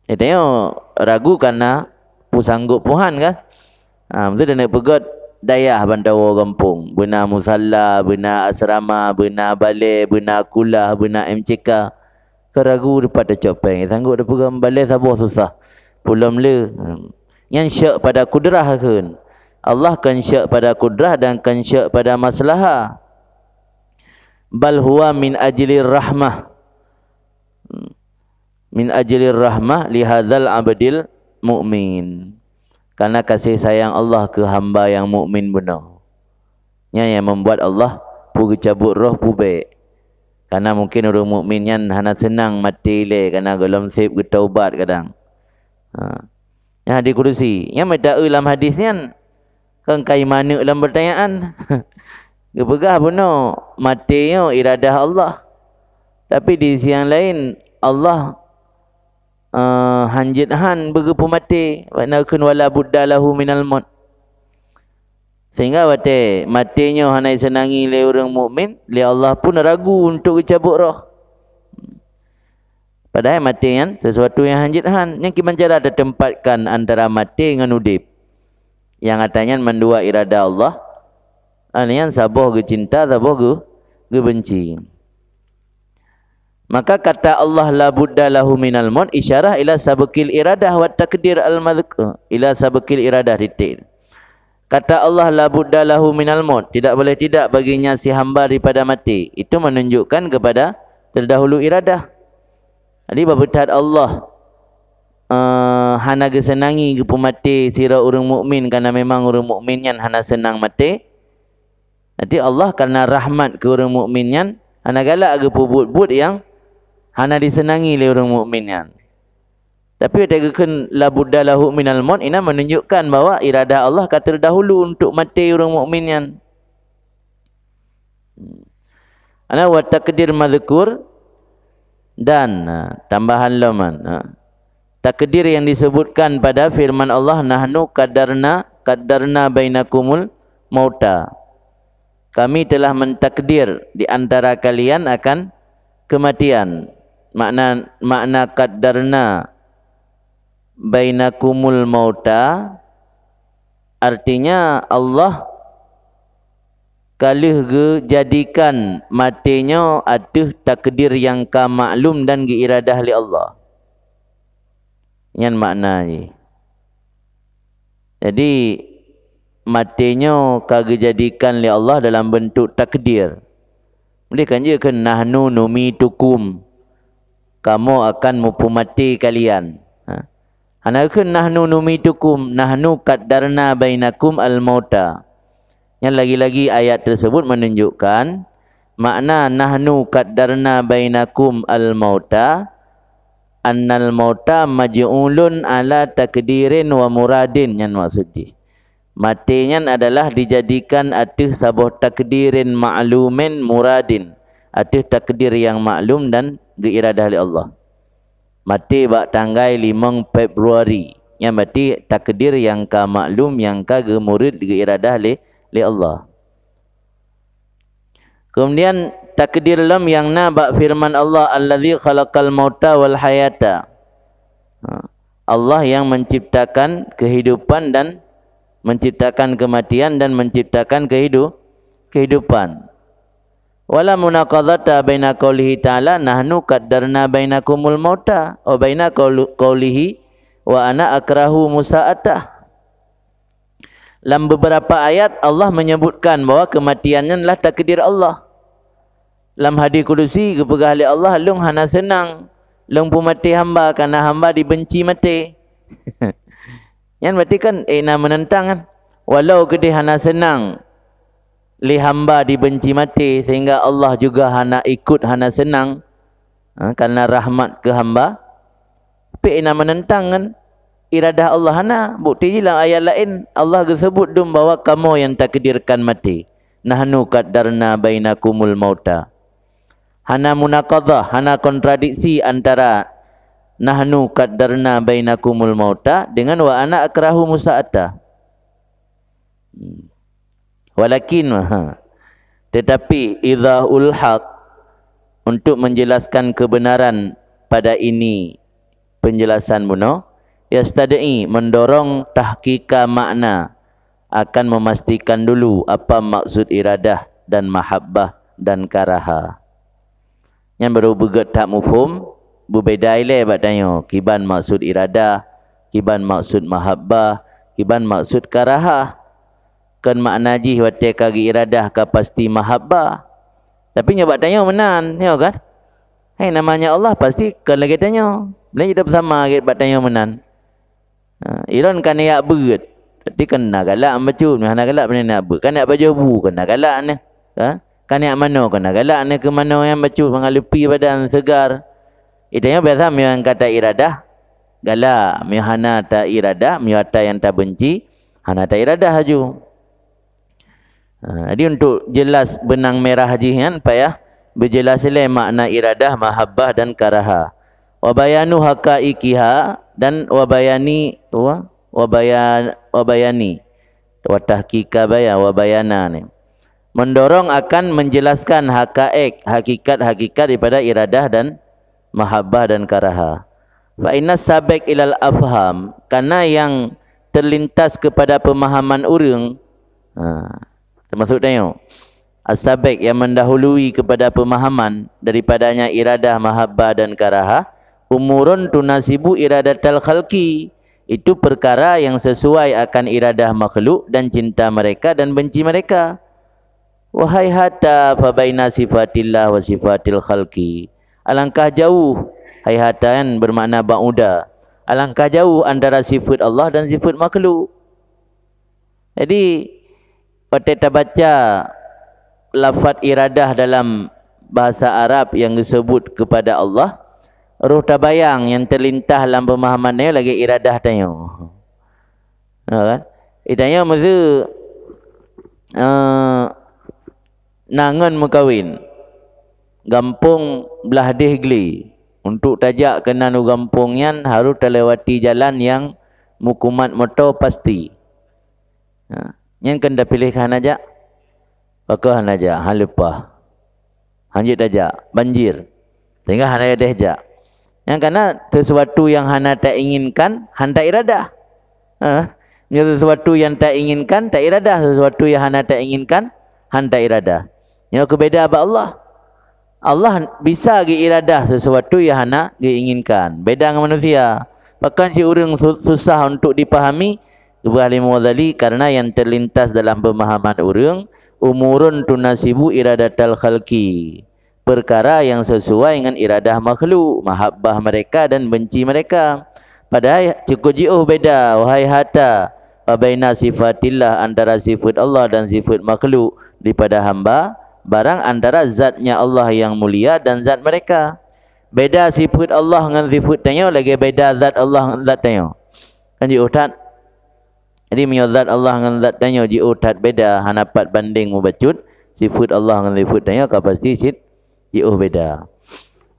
Tanyoe ragu karena peusanggop Tuhan kan? Ha, beutôi taneuk peugöt dayah bantawoe gampông. Beuna musalla, beuna asrama, beuna balè, beuna kulah, beuna M C K. Ka ragu dipat tacok péng, sanggop tapeugöt balè saboh susah. Pulom le. Hmm. Nyan syek pada kudrah kheun. Allah kon syek pada kudrah dan kon syek pada maslahah. "Bal huwa min ajlir rahmah." Hmm. "Min ajlir rahmah li hadzal abdil mu'min." Karena kasih sayang Allah keu hamba nyang mukmin bunoe. Nyan nyang membuat Allah peugeucabut roh peubék. Karena mungkin ureuëng mukmin nyan hana seunang maté ilée karena gohlom sép geutaubat kadang. Ha. Nyan hadis kudusi. Nyan meuta-eu lam hadis nyan. Kan kai maneuk lam pertanyaan. Geupeugah bunoe maté nyoe iradah Allah. Tapi di sisi nyang laén, Allah, eh, hanjeuet han beugeupeumaté. Makna kheun, "Wala budda lahu minal maut." Sehingga watée maté nyoe hana jiseunangi lé ureuëng mukmin, lé Allah pun ragu untuk geucabut roh. Padahai maté nyan sesuatu nyang hanjeuet han. Nyan kiban cara tateumpatkan antara maté ngon udeb. Nyang ata nyan mandua irada Allah, nyan saboh geucinta, saboh geu-, geubenci. Maka kata Allah, "La budda lahu minal maut," isyarah ila sabqil iradah wa takdir al-madhkur, ila sabqil iradah titik. Kata Allah, "La budda lahu minal maut," tidak boleh tidak baginya si hamba daripada mati. Itu menunjukkan kepada terdahulu iradah. Jadi, babeutat Allah, eh, hana geuseunangi geupeumaté sidroe ureuëng mukmin, karena memang ureuëng mukmin nyan hana seunang maté. Jadi, Allah karena rahmat keu ureuëng mukmin nyan hana galak geupeubuet buet nyang hana diseunangi lé ureuëng mukmin nyan. Tapi watée geukheun, "La budda lahu minal maut," inan menunjukkan bahwa iradah Allah ka terdahulu untuk maté ureuëng mukmin nyan. Ana wa takdir mazkur dan, ha, tambahan lom nyan, ha. Takdir yang disebutkan pada firman Allah, "Nahnu qaddarna, qaddarna bainakumul mauta." Kami telah mentakdir di antara kalian akan kematian. Makna, makna qaddarna bainakumul mauta, artinya Allah ka lheueh geujadikan maté nyoe ateueh takdir nyang ka maklum dan geuiradah lé Allah. Nyan makna jih. Jadi, maté nyoe ka geujadikan lé Allah dalam bentuk takdir. Meunyoe kan jeuet kheun, "Nahnu numitukum," kamoe akan mupeumaté kalian. Ha. Hana kheun, "Nahnu numitukum," "Nahnu qaddarna bainakum al-mauta." Nyan lagi-lagi ayat tersebut menunjukkan makna, "Nahnu qaddarna bainakum al-mauta," "annal mauta maj'ulun ala takdirin wa muradin," nyan maksud jih. Maté nyan adalah dijadikan ateueh saboh takdirin ma'lumin muradin, ateueh takdir nyang maklum dan geuiradah lé Allah. Maté bak tanggai limong Februari, nyan berarti takdir nyang ka maklum, nyang ka geumurid, geuiradah lé, lé Allah. Kemudian takdir lom nyang na bak firman Allah, "Allazi khalaqal mauta wal hayata." Ha. Allah yang menciptakan kehidupan dan menciptakan kematian dan menciptakan kehidu-, kehidupan. Wala munaqadhata baina qaulihi ta'ala, "Nahnu qaddarna bainakumul mauta," wa baina qaulu-, qaulihi, "Wa ana akrahu musa'atah." Lam beberapa ayat, Allah menyebutkan bahwa kematian nyan lah takdir Allah. Lam hadis kudusi geupeugah lé Allah, "Lôn hana seunang lôn peumaté hamba, karena hamba dibenci maté." Nyan berarti kan, eh, na menentang kan? Walau keudeh hana seunang lé hamba dibenci maté, sehingga Allah juga hana ikut, hana seunang, ha, karena rahmat keu hamba, tapi na menentang ngon iradah Allah, hana. Bukti jih lam ayat laén, Allah geuseubut dum bahwa kamoe nyang takdirkan maté. "Nahnu qaddarna bainakumul mauta." Hana munaqadhah, hana kontradiksi antara "Nahnu qaddarna bainakumul mauta" dengan "Wa ana akrahu musa'ata." Hmm. Walakin, ha. Tetapi, idhahul haq, untuk menjelaskan kebenaran pada ini, penjelasan bunoe, yastad'i, mendorong tahqiqa makna, akan memastikan dulu apa maksud iradah dan mahabbah dan karaha. Nyan baru beugét that muphom, beubeda ilée bak tanyoe, kiban maksud iradah, kiban maksud mahabbah, kiban maksud karahah. Kon makna jih watée ka geuiradah ka pasti mahabbah. Tapi nyoe bak tanyoe meunan, nyoe kan? Hai, namanya Allah pasti kon lagée tanyoe. Boleh kita bersama bak tanyoe meunan. Ha, ilôn ka neujak beuet. Berarti kan na galak bacut, meuhana galak pane neujak beuet. Kan neujak pajoh bu, kan na galak neh. Ha? Kan neujak manoe, kan na galak neh keu manoe nyang bacut mangat leupie badan, seugar. Itanyoe biasa meunyoe nyang ka ta iradah, galak. Meunyoe hana ta iradah, meunyoe ata nyang tabeunci, hana ta iradah laju. Ha, jadi untuk jelas benang merah jih nyan payah beujeulaih lé makna iradah, mahabbah dan karaha. Wa bayanu haqaiqiha dan wa bayani, wa, wa bayan-, wa bayani. Wa tahqiqa baya-, wa bayana ni. Mendorong akan menjelaskan haqaiq, hakikat-hakikat daripada iradah dan mahabbah dan karaha. Fa inna sabiq ilal afham, karena yang terlintas kepada pemahaman ureuëng, ha, termasuk tanyoe. As-sabiq, yang mendahului kepada pemahaman daripadanya iradah, mahabbah dan karaha, umurun tunasibu iradatal khalqi, itu perkara yang sesuai akan iradah makhluk dan cinta mereka dan benci mereka. Wa haihata fa baina sifatillah wa sifatil khalqi. Alangkah jauh, haihata nyan bermakna ba'uda. Alangkah jauh antara sifat Allah dan sifat makhluk. Jadi, watée tabaca lafaz iradah dalam bahasa Arab yang disebut kepada Allah, roh tabayang yang terlintas lam pemahaman nyoe lagée iradah tanyoe. Ha, kan? Itanyoe meuseu, eh, na ngon meukawen. Gampông blah deh glé. Untuk tajak keunan u gampông nyan harôh talewati jalan nyang meukumat moto pasti. Ha, nyan kan tapiléh ka hana jak. Pakon hana jak, han leupah. Han jeuet tajak, banjir. Sehingga hana deh jak. Nyan karena sesuatu yang hana tainginkan, han tairadah. Ha? Nyoe sesuatu yang tainginkan, tairadah. Sesuatu yang hana tainginkan, han tairadah. Nyoe keubeda bak Allah. Allah bisa geuiradah sesuatu yang hana geuinginkan. Beda ngon manusia. Pakon si ureuëng su-, susah untuk dipahami, Ibrahim Ghazali, karena yang terlintas dalam pemahaman ureuëng, umurun tunasibu iradatal khalqi. Perkara yang sesuai dengan iradah makhluk, mahabbah mereka dan benci mereka. Padahal cukup jiôh beda, wahai hata, babaina sifatillah, antara sifat Allah dan sifat makhluk daripada hamba, barang antara zatnya Allah yang mulia dan zat mereka. Beda sifat Allah ngon sifat tanyoe lagée beda zat Allah ngon zat tanyoe. Kan jiôh that. Jadi, meunyoe zat Allah ngon zat tanyoe jiôh that beda, hana pat bandeng mubacut, sifat Allah ngon sifat tanyoe ka pasti cit jiôh beda.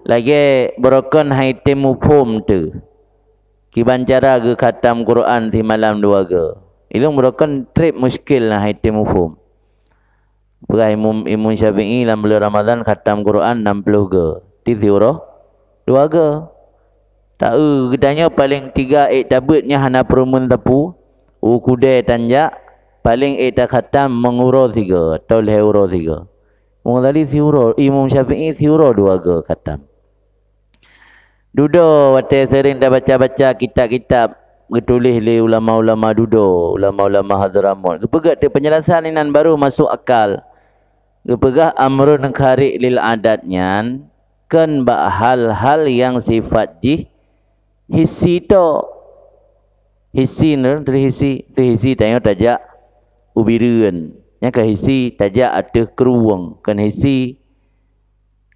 Lagée barokon hai tem muphom teuh. Kiban cara geukhatam Quran simalam dua go. Ilôn barokon treb muskil na hai tem muphom. Peugah Imam, Imam Syafi'i lam buleuen Ramadhan khatam Quran enam puluh go. Ti siuroe dua go. Taeu geutanyoe paleng tiga ék tabeuet nyan hana peurumeuen sapeue, u keudè tan jak, paleng ék takhatam meunguroe sigo, atau lhée uroe sigo. Imam Ghazali siuroe, Imam Syafi'i siuroe dua go khatam. Dudoe watée seuring tabaca-baca kitab-kitab geutuléh lé ulama-ulama dudoe, ulama-ulama Hadramaut. Geupeugah teuh penjelasan inan baru masuk akal. Geupeugah amrun khariq lil adat nyan kon bak hal-hal nyang sifat jih hissi tok. Hissi nyoe teuh hissi, teuh hissi tanyoe tajak u Bireuen. Nyan ka hissi tajak ateueh krueng, kon hissi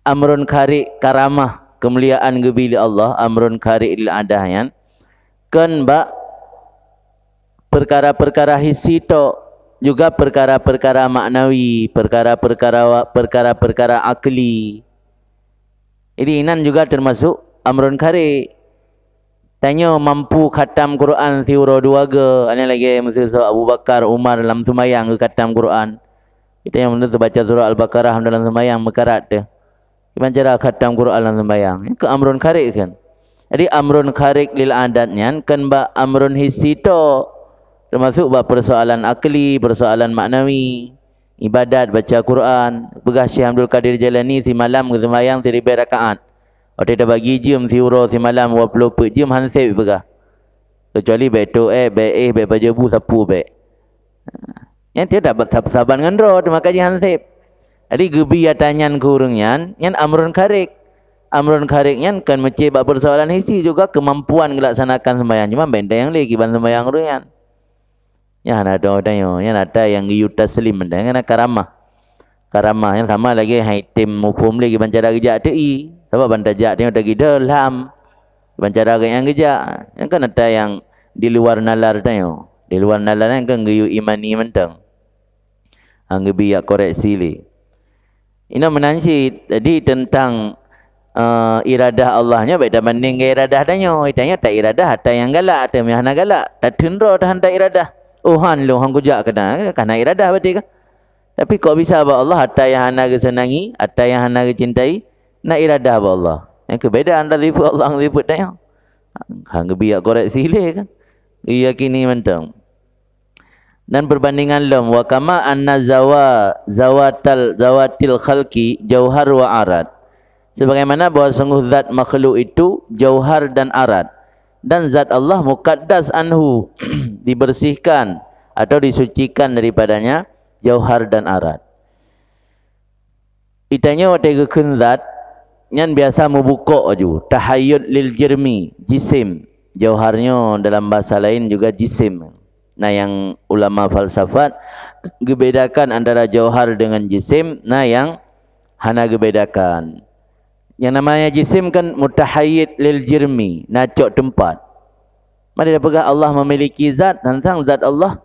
amrun khariq karamah, keumuliaan geubri lé Allah, amrun khariq lil adah nyan, kon bak peukara-peukara hissi tok, juga peukara-peukara maknawi, peukara-peukara wa-, peukara-peukara akli. Jadi, inan juga teumasok amrun khariq. Tanyoe mampu khatam Quran siuroe dua goe, hana lagée meuseusok Abu Bakar, Umar lam seumayang geukhatam Quran. Tanyoe meunurot baca surah Al-Baqarah dalam seumayang meukarat teuh. Kiban cara khatam Quran lam seumayang. Nyan keuh amrun kharik kan. Jadi amrun kharik lil adat nyan kan bak amrun hissi tok. Termasuk bak persoalan akli, persoalan maknawi. Ibadat, baca Quran. Peugah Syekh Abdul Qadir Jailani simalam geuseumayang siribée rakaat. Watée tabagi jeuem siuroe simalam dua ploh peuet jeuem han sép peugah. Kecuali bék toh éh, bék éh, bék pajoh bu sapeue bék. Nyan tiep dapat sab-, saban ngon droe teuma ka jihan sép. Jadi geubi ata nyan keu ureuëng nyan, nyan amrun kharik. Amrun kharik nyan kon meucék bak persoalan hissi juga keumampuan geulaksanakan seumayang. Cuma bék tanyong lé kiban seumayang ureuëng nyan. Nyan hana teuh tanyoe, nyan ata nyang geuyue taslim mantong, nyan karamah. Karamah nyan sama lagée hai tem muphom lé kiban cara geujak teuh i. Sabab ban tajak tanyoe tagidoe lham. Ban cara geuh nyang geujak, nyan kan ata nyang di luar nalar tanyoe. Di luar nalar nyan kan geuyue imani mantong. Han geubi jak koreksi lé. Inoe meunan cit, jadi teuntang, eh, iradah Allah nyoe bék tabandeng ngon iradah tanyoe. Tanyoe ta iradah ata nyang galak, teuma hana galak. Tateun droe tahan ta iradah. Oh, han lôn han kujak keunan, ka na iradah berarti kan? Tapi kok bisa bak Allah ata nyang hana geuseunangi, ata nyang hana geucintai, na iradah bak Allah. Nyang keu beda antara sifeut Allah ngon sifeut tanyoe. Han geubi jak koreksi lé kan. Geuyakini mantong. Dan perbandingan lom, wa kama anna zawa-, zawatal-, zawatil khalqi jauhar wa arad. Sebagaimana bahwa sungguh zat makhluk itu jauhar dan arad. Dan zat Allah mukaddas anhu, dibersihkan atau disucikan daripadanya jauhar dan arad. Itanyoe watée geukheun zat, nyan biasa meubukok aju, tahayyud lil jirmi, jisim. Jauhar nyoe dalam bahasa lain juga jisim. Na nyang ulama falsafat geubedakan antara jauhar dengan jisim, na nyang hana geubedakan. Nyang namanya jisim kan mutahayyid lil jirmi, na cok teumpat. Mari tapeugah Allah memiliki zat, teuntang zat Allah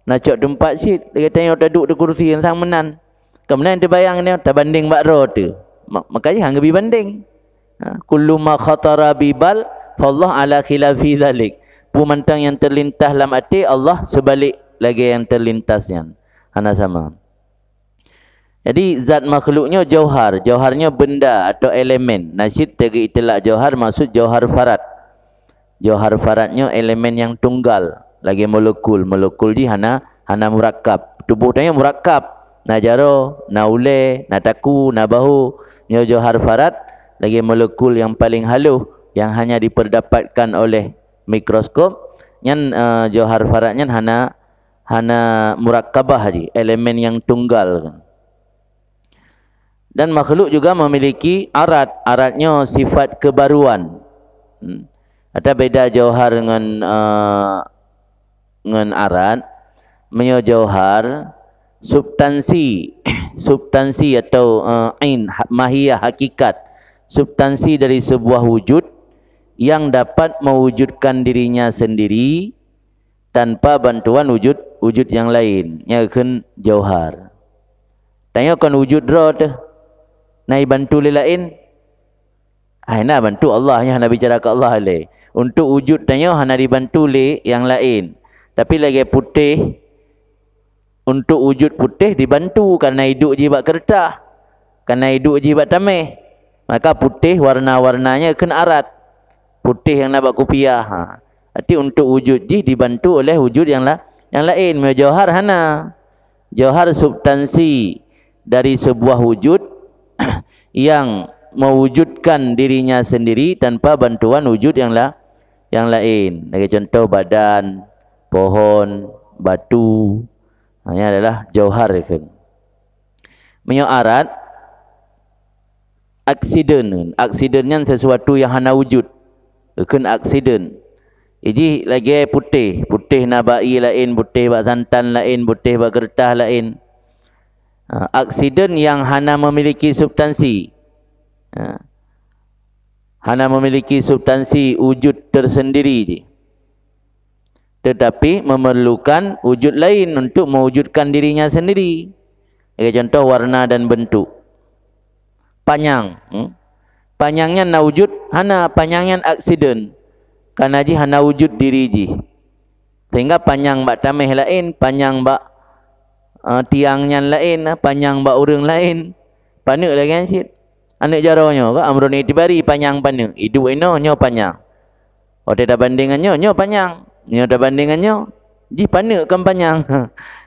na cok teumpat cit. Lagée tanyoe taduek di kursi, teuntang meunan. Ka meunan teubayang nyoe tabandeng bak droe teuh. Ma-, makajih han geubi bandeng. Ha, kullu ma khatara bi bal, fallah ala khilafi zalik. Peue mantong nyang teulintas lam até Allah seubalik lagée nyang teulintas nyan. Hana sama. Jadi, zat makhluk nyoe jauhar. Jauhar nyoe benda atau elemen. Na cit teuga iteulak jauhar maksud jauhar farad. Jauhar farad nyoe elemen nyang tunggal, lagée molekul. Molekul jih hana, hana murakkab. Tuboh tanyoe murakkab. Na jaroe, na ulée, na takue, na bahô. Nyoe jauhar farad, lagée molekul nyang paleng halôh, nyang hanya diperdapatkan oleh mikroskop. Nyan, eh, jauhar farad nyan hana hana murakkabah jih, elemen nyang tunggal. Dan makhluk juga memiliki arad, arad nyoe sifat kebaruan. Hmm. Ata beda jauhar ngon, eh, ngon arad. Meunyoe jauhar, substansi, substansi atau, eh, ain, ha-, mahiyah, hakikat, substansi dari sebuah wujud yang dapat mewujudkan dirinya sendiri tanpa bantuan wujud, wujud nyang laén, nyan kheun jauhar. Tanyoe kon wujud droe teuh, na jibantu lé laén? Hai na bantu Allah, nyan hana bicara keu Allah lé. Untuk wujud tanyoe hana dibantu lé nyang laén. Tapi lagée putéh, untuk wujud putéh dibantu kareuna iduek jih bak keureutah, kareuna iduek jih bak taméh. Maka putéh warna-warnanya kheun arad. Putéh nyang na bak kupiah. Ha. Berarti untuk wujud jih dibantu oleh wujud nyang la-, nyang laén. Meunyoe jauhar hana. Jauhar substansi dari sebuah wujud yang mewujudkan dirinya sendiri tanpa bantuan wujud yang la-, yang laén. Lagée contoh badan, pohon, batu. Ha, nyan adalah jauhar kheun. Meunyoe arad, aksiden. Aksiden nyan sesuatu nyang hana wujud. Kheun aksiden. Ijih lagée putéh. Putéh na bak ié laén, putéh bak santan laén, putéh bak keureutah laén. Ha, aksiden nyang hana memiliki substansi. Ha. Hana memiliki substansi wujud tersendiri jih. Tetapi memerlukan wujud lain untuk mewujudkan dirinya sendiri. Sebagai contoh, warna dan bentuk. Panyang, hmm? Panyang nyan na wujud? Hana, panyang nyan aksiden. Karena jih hana wujud diri jih. Sehingga panyang bak tameh laén, panyang bak, eh, tiang nyan laén, panyang bak ureuëng laén. Paneuk lagée nyan cit. Aneuëk jaroe nyoe ka Amrun Itibari panyang paneuk, iduek inoe nyoe panyang. Watée tabandeng ngon nyoe, nyoe panyang. Nyoe tabandeng ngon nyoe, jih paneuk kon panyang.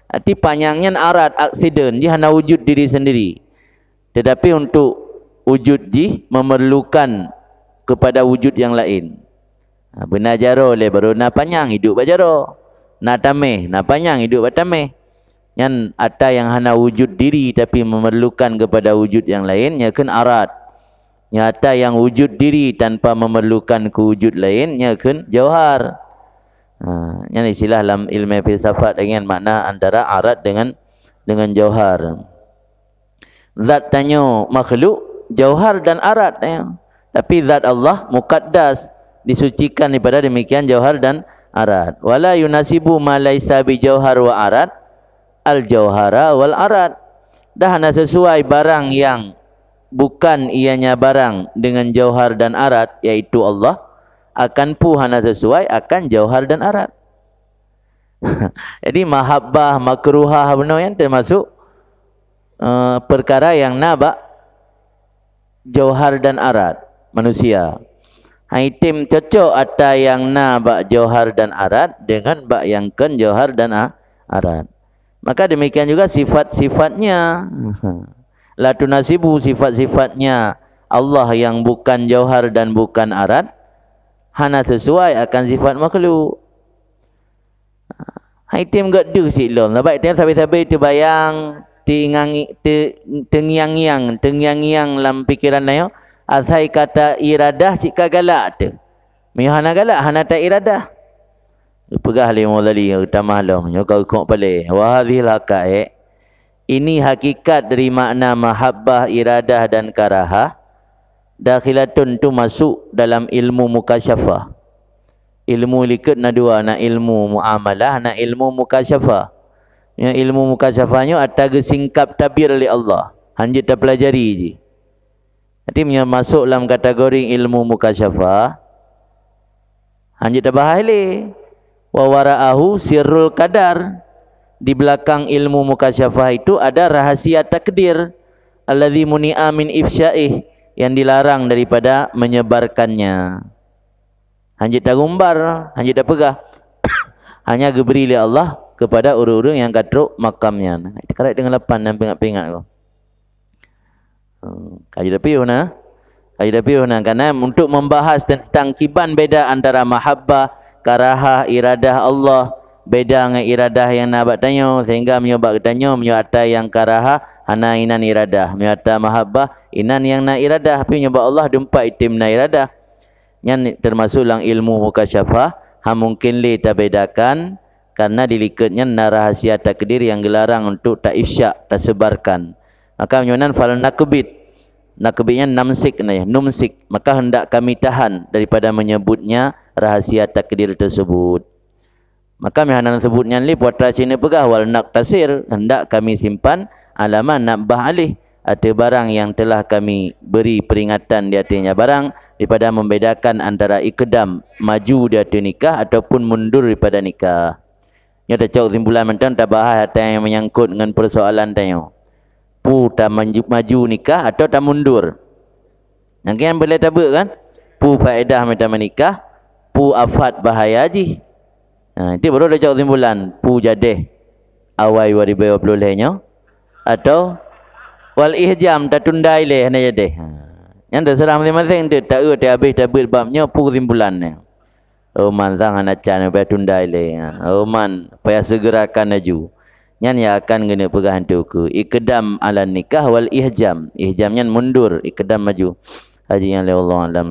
Arti panyang nyan arat, aksiden, jih hana wujud diri sendiri. Tetapi untuk wujud jih memerlukan kepada wujud yang lain. Ha, beuna jaroe lé baru na panyang iduek bak jaroe. Na tameh, na panyang iduek bak tameh. Nyan ata yang hana wujud diri tapi memerlukan kepada wujud yang lain, nyan kheun arat. Nyan ata yang wujud diri tanpa memerlukan keu wujud lain, nyan kheun jauhar. Ha, nyan istilah lam ilmu filsafat dengan makna antara arat dengan, dengan jauhar. Zat tanyoe makhluk, jauhar dan arat tanyoe. Tapi zat Allah mukaddas, disucikan daripada demikian jauhar dan arat. Wala yunasibu ma laisa bi jauhar wa arat, al jauhara wal arat. Dah hana sesuai barang yang bukan ianya barang dengan jauhar dan arat, yaitu Allah, akan pu hana sesuai akan jauhar dan arat. Jadi mahabbah makruhah bunoe nyan termasuk, eh, perkara yang na bak jauhar dan arat manusia. Hai tem cocok ata yang na bak jauhar dan arat dengan bak yang kon jauhar dan a-, arat. Maka demikian juga sifat-sifatnya. La tunasibu sifat-sifatnya Allah yang bukan jauhar dan bukan arat hana sesuai akan sifat makhluk. Hai tem gét deuh cit lom. Sabab tem sabe-sabe teubayang, teuingangi-, te-, teungiang-ngiang, teungiang-ngiang lam pikeran nyoe, asai kata iradah cit ka galak teuh. Meunyoe hana galak, hana ta iradah. Geupeugah lé Imam Ghazali, geutamah lom, nyoe ka geukhok palé. Wa hadzihil haqa'iq, ini hakikat dari makna mahabbah, iradah dan karahah, dakhilatun tu masuk dalam ilmu mukasyafah. Ilmu likot na dua, na ilmu muamalah, na ilmu mukasyafah. Nyoe ilmu mukasyafah nyoe ata geusingkap tabir lé Allah, hanjeuet tapelajari jih. Jadi meunyoe masuk lam kategori ilmu mukasyafah, hanjeuet tabahas lé. Wa wara'ahu sirrul qadar. Di belakang ilmu mukasyafah itu ada rahasia takdir. Alladzi muni'a min ifsya'ih, yang dilarang daripada menyebarkannya. Hanjeuet tagumbar, hanjeuet tapeugah. Hanya geubri lé Allah kepada ureuëng-ureuëng nyang ka trok makam nyan. Karek deungon lapan nyang pingat-pingat ko. Hmm, kaji tapi na. Kaji tapi na. Karena untuk membahas tentang kiban beda antara mahabbah, karahah, iradah Allah, beda ngon iradah yang na bak tanyoe, sehingga meunyoe bak geutanyoe, meunyoe ata yang karahah, hana inan iradah. Meunyoe ata mahabbah, inan yang na iradah. Tapi meunyoe bak Allah, dumpat item na iradah. Nyan termasuk lam ilmu mukasyafah, ha mungkin lé tabedakan, karena di likot nyan na rahasia takdir yang geularang untuk taifsya, tasebarkan. Maka meunyoe nan fal nakbit. Nakbit nyan namsik na ya, numsik. Maka hendak kami tahan daripada menyebutnya rahasia takdir tersebut. Maka meuhana neuseubuet nyan lé putra cit neupeugah, "Wal naktasir, hendak kami simpan, alama nabah alih, ateueh barang nyang teulah kami beri peringatan di ateueh nyan barang, daripada membedakan antara ikdam, maju di ateueh nikah, ataupun mundur daripada nikah." Nyoe tacok kesimpulan mantong tabahas ata nyang menyangkut ngon persoalan tanyoe. Peue ta maju, maju nikah atau ta mundur? Nyang kian boleh tabeuet kan? Peue faedah mita meunikah, peue afat bahaya jih. Ha, itu baru dah cok kesimpulan, peue jadeh awai dua ribu dua puluh lhèe nyoe atau wal ihjam tatunda ilèe hana jadeh. Ha. Nyan terserah masing-masing tu, tak eu habéh tabeuet bab nyoe peue kesimpulan nyoe. Oh man sang hana can payah tunda ilèe. Ha. Oh man payah segerakan laju. Nyan nyang akan geuneuk peugah hantu keu ikdam alan nikah wal ihjam. Ihjam nyan mundur, ikdam maju. Haji nyang lé Allah alam.